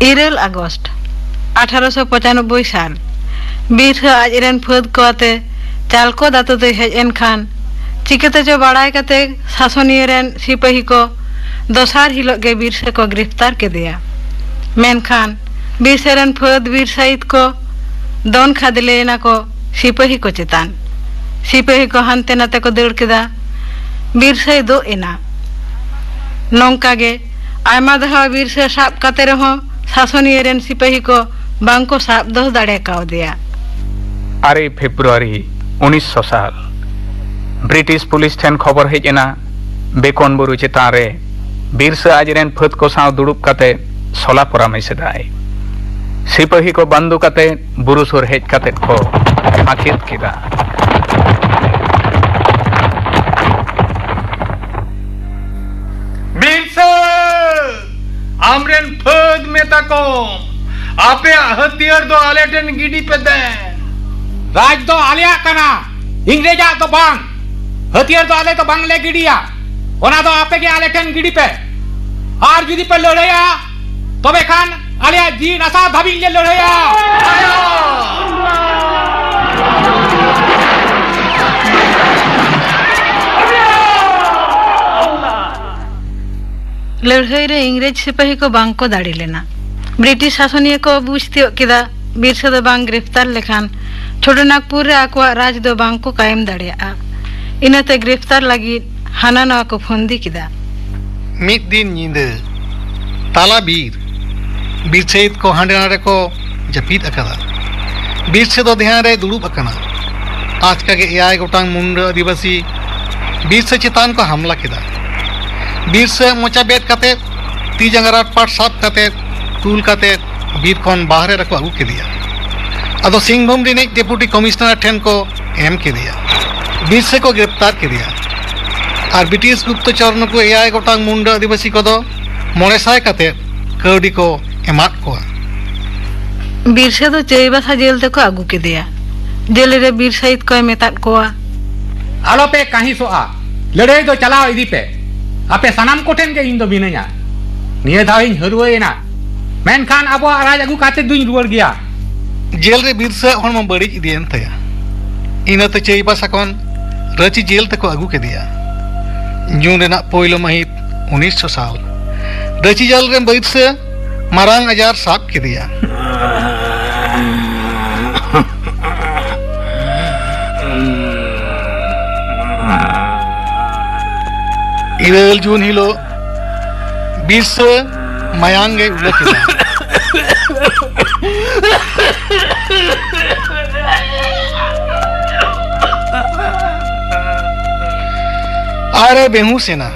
ᱤᱨᱟᱹᱞ ᱟᱜᱚᱥᱴ ᱟᱴᱷᱟᱨᱚᱥᱚ ᱯᱚᱸᱪᱟᱱᱚᱵᱵᱳᱭ ᱥᱟᱞ, ᱵᱤᱨᱥᱟᱹ ᱟᱡ ᱨᱮᱱ ᱯᱷᱟᱹᱫᱽ ᱠᱚ ᱟᱛᱮ ᱪᱟᱞᱠᱚ ᱫᱟᱛᱩ ᱛᱮᱭ ᱦᱮᱡ ᱮᱱ ᱠᱷᱟᱱ, ᱪᱤᱠᱟᱹᱛᱮ ᱪᱚ ᱵᱟᱲᱟᱭ ᱠᱟᱛᱮ ᱥᱟᱥᱚᱱᱤᱭᱟᱹ ᱨᱮᱱ ᱥᱤᱯᱟᱹᱦᱤ ᱠᱚ ᱫᱚᱥᱟᱨ ᱦᱤᱞᱳᱜ ᱜᱮ ᱵᱤᱨᱥᱟᱹ ᱠᱚ ᱜᱨᱮᱯᱷᱛᱟᱨ ᱠᱮᱫᱮᱭᱟ᱾ ᱢᱮᱱᱠᱷᱟᱱ ᱵᱤᱨᱥᱟᱹ ᱨᱮᱱ ᱯᱷᱟᱹᱫᱽ ᱵᱤᱨ ᱥᱟᱹᱭᱤᱫ ᱠᱚ ᱫᱚᱱ ᱠᱷᱟᱫᱽᱞᱮᱭᱮᱱᱟ ᱠᱚ ᱥᱤᱯᱟᱹᱦᱤ ᱠᱚ ᱪᱮᱛᱟᱱ᱾ ᱥᱤᱯᱟᱹᱦᱤ ᱠᱚ ᱦᱟᱱᱛᱮ ᱱᱟᱛᱮ ᱠᱚ ᱫᱟᱹᱲ ᱠᱮᱫᱟ᱾ ᱵᱤᱨᱥᱟᱹᱭ ᱫᱳᱜ ᱮᱱᱟ᱾ ᱱᱚᱝᱠᱟ ᱜᱮ ᱟᱭᱢᱟ ᱫᱷᱟᱣ ᱵᱤᱨᱥᱟᱹ ᱥᱟᱵ ᱠᱟᱛᱮ ᱨᱮᱦᱚᱸ ᱥᱟᱥᱚᱱᱤᱭᱟᱹ ᱨᱮᱱ ᱥᱤᱯᱟᱹᱦᱤ ᱠᱚ ᱵᱟᱝ ᱠᱚ ᱥᱟᱵ ᱫᱚᱦᱚ ᱫᱟᱲᱮ ᱠᱟᱣᱫᱮᱭᱟ᱾ ᱟᱨᱮ ᱯᱷᱮᱵᱽᱨᱩᱣᱟᱨᱤ ᱩᱱᱤᱥᱥᱚ ᱥᱟᱞ᱾ ᱵᱨᱤᱴᱤᱥ ᱯᱩᱞᱤᱥ ᱴᱷᱮᱱ ᱠᱷᱚᱵᱚᱨ ᱦᱮᱡ ᱮᱱᱟ, ᱵᱮᱠᱚᱱ ᱵᱩᱨᱩ ᱪᱮᱛᱟᱱ ᱨᱮ ᱵᱤᱨᱥᱟᱹ ᱟᱡᱨᱮᱱ ᱯᱷᱟᱹᱫ ᱠᱚ ᱥᱟᱶ ᱫᱩᱲᱩᱵ ᱠᱟᱛᱮ ᱥᱚᱞᱟ ᱯᱚᱨᱟᱢᱮᱥ ᱮᱫᱟᱭ᱾ ᱥᱤᱯᱟᱹᱦᱤ ᱠᱚ ᱵᱟᱱᱫᱩ ᱠᱟᱛᱮ ᱵᱩᱨᱩ ᱥᱩᱨ ᱦᱮᱡ ᱠᱟᱛᱮ ᱠᱚ ᱦᱟᱹᱠᱮᱛ ᱠᱮᱫᱟ᱾ ᱵᱤᱨᱥᱟᱹ! ᱟᱢᱨᱮᱱ ᱯᱷᱟᱹᱫ ᱢᱮᱛᱟ ᱠᱚᱢ, ᱟᱯᱮᱭᱟᱜ ᱦᱟᱹᱛᱭᱟᱹᱨ ᱫᱚ ᱟᱞᱮ ᱴᱷᱮᱱ ᱜᱤᱰᱤ ᱯᱮ ᱫᱮᱱ᱾ ᱨᱟᱡᱽ ᱫᱚ ᱟᱞᱮᱭᱟᱜ ᱠᱟᱱᱟ, ᱤᱝᱨᱮᱡᱟᱜ ᱫᱚ ᱵᱟᱝ᱾ ᱦᱟᱹᱛᱭᱟᱹᱨ ᱫᱚ ᱟᱞᱮ ᱫᱚ ᱵᱟᱝᱞᱮ ᱜᱤᱰᱤᱭᱟ, ᱚᱱᱟ ᱫᱚ ᱟᱯᱮ ᱜᱮ ᱟᱞᱮ ᱴᱷᱮᱱ ᱜᱤᱰᱤ ᱯᱮ᱾ ᱟᱨ ᱡᱩᱫᱤ ᱯᱮ ᱞᱟᱹᱲᱦᱟᱹᱭᱟ, ᱛᱚᱵᱮ ᱠᱷᱟᱱ ᱟᱞᱮᱭᱟᱜ ᱡᱤᱣᱤ ᱱᱟᱥᱟᱣ ᱫᱷᱟᱹᱵᱤᱡ ᱞᱮ ᱞᱟᱹᱲᱦᱟᱹᱭᱟ᱾ ᱞᱟᱹᱲᱦᱟᱹᱭ ᱨᱮ ᱤᱝᱨᱮᱡᱽ ᱥᱤᱯᱟᱹᱦᱤ ᱠᱚ ᱵᱟᱝ ᱠᱚ ᱫᱟᱲᱮ ᱞᱮᱱᱟ᱾ ᱵᱨᱤᱴᱤᱥ ᱥᱟᱥᱚᱱᱤᱭᱟᱹ ᱠᱚ ᱵᱩᱡᱽ ᱛᱤᱭᱳᱜ ᱠᱮᱫᱟ, ᱵᱤᱨᱥᱟᱹ ᱫᱚ ᱵᱟᱝ ᱜᱨᱮᱯᱷᱛᱟᱨ ᱞᱮᱠᱷᱟᱱ ᱪᱷᱳᱴᱳᱱᱟᱜᱽᱯᱩᱨ ᱨᱮ ᱟᱠᱚᱣᱟᱜ ᱨᱟᱡᱽ ᱫᱚ ᱵᱟᱝ ᱠᱚ ᱠᱟᱭᱮᱢ ᱫᱟᱲᱮᱭᱟᱜᱼᱟ᱾ ᱤᱱᱟᱹᱛᱮ ᱜᱨᱮᱯᱷᱛᱟᱨ ᱞᱟᱹᱜᱤᱫ ᱦᱟᱱᱟ ᱱᱟᱣᱟ ᱠᱚ ᱯᱷᱚᱱᱫᱤ ᱠᱮᱫᱟ᱾ ᱢᱤᱫ ᱫᱤᱱ ᱧᱤᱫᱟᱹ ᱛᱟᱞᱟ ᱵᱤᱨ, ᱵᱤᱨ ᱥᱟᱹᱭᱤᱫ ᱠᱚ ᱦᱟᱸᱰᱮ ᱱᱟᱰᱮ ᱠᱚ ᱡᱟᱹᱯᱤᱫ ᱟᱠᱟᱫᱟ᱾ ᱵᱤᱨᱥᱟᱹ ᱫᱚ ᱫᱷᱮᱭᱟᱱ ᱨᱮᱭ ᱫᱩᱲᱩᱵ ᱟᱠᱟᱱᱟ᱾ ᱟᱪᱠᱟ ᱜᱮ ᱮᱭᱟᱭ ᱜᱚᱴᱟᱝ ᱢᱩᱱᱰᱟᱹ ᱟᱹᱫᱤᱵᱟᱹᱥᱤ ᱵᱤᱨᱥᱟᱹ ᱪᱮᱛᱟᱱ ᱠᱚ ᱦᱟᱢᱞᱟ ᱠᱮᱫᱟ᱾ ᱵᱤᱨᱥᱟᱹ ᱢᱚᱪᱟ ᱵᱮᱫ ᱠᱟᱛᱮ, ᱛᱤ ᱡᱟᱸᱜᱟ ᱨᱟᱴ ᱯᱟᱴ ᱥᱟᱵ ᱠᱟᱛᱮ, ᱛᱩᱞ ᱠᱟᱛᱮ ᱵᱤᱨ ᱠᱷᱚᱱ ᱵᱟᱦᱨᱮ ᱨᱮᱠᱚ ᱟᱹᱜᱩ ᱠᱮᱫᱮᱭᱟ᱾ ᱟᱫᱚ ᱥᱤᱝᱵᱷᱩᱢ ᱨᱤᱱᱤᱡ ᱰᱮᱯᱩᱴᱤ ᱠᱚᱢᱤᱥᱚᱱᱟᱨ ᱴᱷᱮᱱ ᱠᱚ ᱮᱢ ᱠᱮᱫᱮᱭᱟ᱾ ᱵᱤᱨᱥᱟᱹ ᱠᱚ ᱜᱨᱮᱯᱛᱟᱨ ᱠᱮᱫᱮᱭᱟ᱾ ᱟᱨ ᱵᱨᱤᱴᱤᱥ ᱜᱩᱯᱛᱚᱪᱚᱨ ᱱᱩᱠᱩ ᱮᱭᱟᱭ ᱜᱚᱴᱟᱝ ᱢᱩᱱᱰᱟᱹ ᱟᱹᱫᱤᱵᱟᱹᱥᱤ ᱠᱚᱫᱚ ᱢᱚᱬᱮ ᱥᱟᱭ ᱠᱟᱛᱮ ᱠᱟᱹᱣᱰᱤ ᱠᱚ ᱮᱢᱟᱫ ᱠᱚᱣᱟ᱾ ᱵᱤᱨᱥᱟᱹ ᱫᱚ ᱪᱟᱹᱭᱵᱟᱥᱟ ᱡᱮᱞ ᱛᱮᱠᱚ ᱟᱹᱜᱩ ᱠᱮᱫᱮᱭᱟ᱾ ᱡᱮᱞ ᱨᱮ ᱵᱤᱨ ᱥᱟᱹᱭᱤᱫ ᱠᱚᱭ ᱢᱮᱛᱟᱫ ᱠᱚᱣᱟ, ᱟᱞᱚᱯᱮ ᱠᱟᱹᱦᱤᱥᱚᱜᱼᱟ, ᱞᱟᱹᱲᱦᱟᱹᱭ ᱫᱚ ᱪᱟᱞᱟᱣ ᱤᱫᱤ ᱯᱮ᱾ ᱟᱯᱮ ᱥᱟᱱᱟᱢ ᱠᱚᱴᱷᱮᱱ ᱜᱮ ᱤᱧ ᱫᱚ ᱢᱤᱱᱟᱹᱧᱟ᱾ ᱱᱤᱭᱟᱹ ᱫᱷᱟᱣ ᱤᱧ ᱦᱟᱹᱨᱣᱟᱹᱭᱮᱱᱟ, ᱢᱮᱱᱠᱷᱟᱱ ᱟᱵᱚᱣᱟᱜ ᱨᱟᱡᱽ ᱟᱹᱜᱩ ᱠᱟᱛᱮ ᱫᱩᱧ ᱨᱩᱣᱟᱹᱲ ᱜᱮᱭᱟ᱾ ᱡᱮᱞ ᱨᱮ ᱵᱤᱨᱥᱟᱹ ᱟᱜ ᱦᱚᱲᱢᱚ ᱵᱟᱹᱲᱤᱡ ᱤᱫᱤᱭᱮᱱ ᱛᱟᱭᱟ᱾ ᱤᱱᱟᱹᱛᱮ ᱪᱟᱹᱭᱵᱟᱥᱟ ᱠᱷᱚᱱ ᱨᱟᱺᱪᱤ ᱡᱮᱞ ᱛᱮᱠᱚ ᱟᱹᱜᱩ ᱠᱮᱫᱮᱭᱟ᱾ ᱡᱩᱱ ᱨᱮᱱᱟᱜ ᱯᱳᱭᱞᱳ ᱢᱟᱹᱦᱤᱛ ᱩᱱᱤᱥᱥᱚ ᱥᱟᱞ᱾ ᱨᱟᱺᱪᱤ ᱡᱮᱞ ᱨᱮ ᱵᱤᱨᱥᱟᱹ ᱢᱟᱨᱟᱝ ᱟᱡᱟᱨ ᱥᱟᱵ ᱠᱮᱫᱮᱭᱟ᱾ ᱤᱨᱟᱹᱞ ᱡᱩᱱ ᱦᱤᱞᱳᱜ ᱵᱤᱨᱥᱟᱹ ᱢᱟᱭᱟᱝ ᱜᱮ ᱩᱞᱟᱹ ᱠᱮᱫᱟ᱾ ᱟᱨᱮ ᱵᱮᱦᱩᱸᱥ ᱮᱱᱟ᱾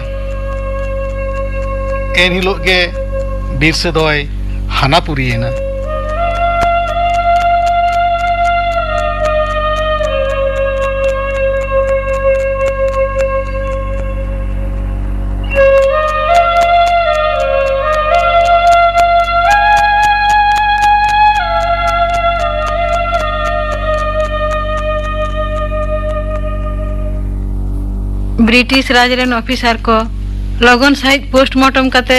ᱮᱱ ᱦᱤᱞᱳᱜ ᱜᱮ ᱵᱤᱨᱥᱟᱹ ᱫᱚᱭ ᱦᱟᱱᱟᱯᱩᱨᱤᱭᱮᱱᱟ᱾ ᱵᱨᱤᱴᱤᱥ ᱨᱟᱡᱽ ᱨᱮᱱ ᱚᱯᱷᱤᱥᱟᱨ ᱠᱚ ᱞᱚᱜᱚᱱ ᱥᱟᱹᱦᱤᱡ ᱯᱳᱥᱴᱢᱚᱨᱴᱚᱢ ᱠᱟᱛᱮ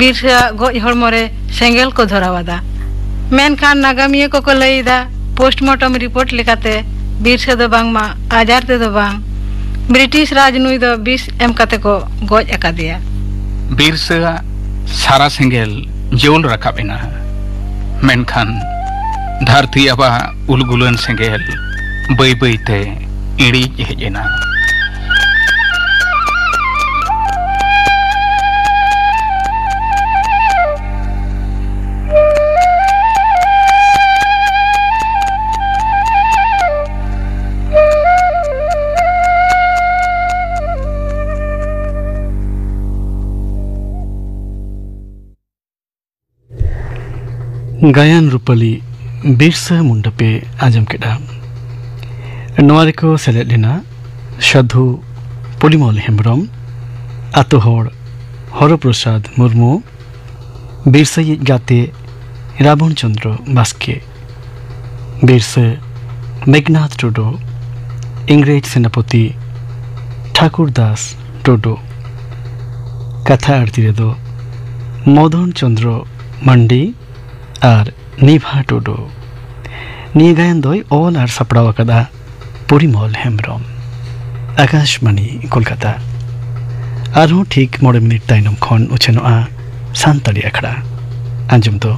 ᱵᱤᱨᱥᱟᱹ ᱟᱜ ᱜᱚᱡ ᱦᱚᱲᱢᱚ ᱨᱮ ᱥᱮᱸᱜᱮᱞ ᱠᱚ ᱫᱷᱚᱨᱟᱣ ᱟᱫᱟ᱾ ᱢᱮᱱᱠᱷᱟᱱ ᱱᱟᱜᱟᱢᱤᱭᱟᱹ ᱠᱚᱠᱚ ᱞᱟᱹᱭ ᱮᱫᱟ, ᱯᱳᱥᱴᱢᱚᱨᱴᱚᱢ ᱨᱤᱯᱳᱨᱴ ᱞᱮᱠᱟᱛᱮ ᱵᱤᱨᱥᱟᱹ ᱫᱚ ᱵᱟᱝᱢᱟ ᱟᱡᱟᱨ ᱛᱮᱫᱚ ᱵᱟᱝ, ᱵᱨᱤᱴᱤᱥ ᱨᱟᱡᱽ ᱱᱩᱭ ᱫᱚ ᱵᱤᱥ ᱮᱢ ᱠᱟᱛᱮ ᱠᱚ ᱜᱚᱡ ᱟᱠᱟᱫᱮᱭᱟ᱾ ᱵᱤᱨᱥᱟᱹ ᱟᱜ ᱥᱟᱨᱟ ᱥᱮᱸᱜᱮᱞ ᱡᱩᱞ ᱨᱟᱠᱟᱵ ᱮᱱᱟ, ᱢᱮᱱᱠᱷᱟᱱ ᱫᱷᱟᱹᱨᱛᱤ ᱟᱵᱟᱜ ᱩᱞᱜᱩᱞᱟᱱ ᱥᱮᱸᱜᱮᱞ ᱵᱟᱹᱭ ᱵᱟᱹᱭ ᱛᱮ ᱤᱬᱤᱡ ᱦᱮᱡ ᱮᱱᱟ᱾ ᱜᱟᱭᱟᱱ ᱨᱩᱯᱟᱹᱞᱤ ᱵᱤᱨᱥᱟᱹ ᱢᱩᱱᱰᱟᱹ ᱯᱮ ᱟᱸᱡᱚᱢ ᱠᱮᱫᱟ᱾ ᱱᱚᱣᱟ ᱨᱮᱠᱚ ᱥᱮᱞᱮᱫ ᱞᱮᱱᱟ ᱥᱟᱹᱫᱷᱩ ᱯᱚᱨᱤᱢᱚᱞ ᱦᱮᱢᱵᱽᱨᱚᱢ, ᱟᱛᱳ ᱦᱚᱲ ᱦᱚᱨᱚ ᱯᱨᱚᱥᱟᱫᱽ ᱢᱩᱨᱢᱩ, ᱵᱤᱨᱥᱟᱹᱭᱤᱡ ᱜᱟᱛᱮ ᱨᱟᱵᱚᱬ ᱪᱚᱸᱫᱽᱨᱚ ᱵᱟᱥᱠᱮ, ᱵᱤᱨᱥᱟᱹ ᱢᱮᱜᱷᱱᱟᱛᱷ ᱴᱩᱰᱩ, ᱤᱝᱨᱮᱡᱽ ᱥᱮᱱᱟᱯᱚᱛᱤ ᱴᱷᱟᱠᱩᱨ ᱫᱟᱥ ᱴᱩᱰᱩ᱾ ᱠᱟᱛᱷᱟ ᱟᱹᱲᱛᱤ ᱨᱮᱫᱚ ᱢᱚᱫᱚᱱ ᱪᱚᱸᱫᱽᱨᱚ ᱢᱟᱱᱰᱤ ᱟᱨ ᱱᱤᱵᱷᱟ ᱴᱩᱰᱩ᱾ ᱱᱤᱭᱟᱹ ᱜᱟᱭᱟᱱ ᱫᱚᱭ ᱚᱞ ᱟᱨ ᱥᱟᱯᱲᱟᱣ ᱟᱠᱟᱫᱟ ᱯᱚᱨᱤᱢᱚᱞ ᱦᱮᱢᱵᱽᱨᱚᱢ᱾ ᱟᱠᱟᱥᱵᱟᱬᱤ ᱠᱳᱞᱠᱟᱛᱟ᱾ ᱟᱨᱦᱚᱸ ᱴᱷᱤᱠ ᱢᱚᱬᱮ ᱢᱤᱱᱤᱴ ᱛᱟᱭᱱᱚᱢ ᱠᱷᱚᱱ ᱩᱪᱷᱟᱹᱱᱚᱜᱼᱟ ᱥᱟᱱᱛᱟᱲᱤ ᱟᱠᱷᱲᱟ᱾ ᱟᱸᱡᱚᱢ ᱫᱚ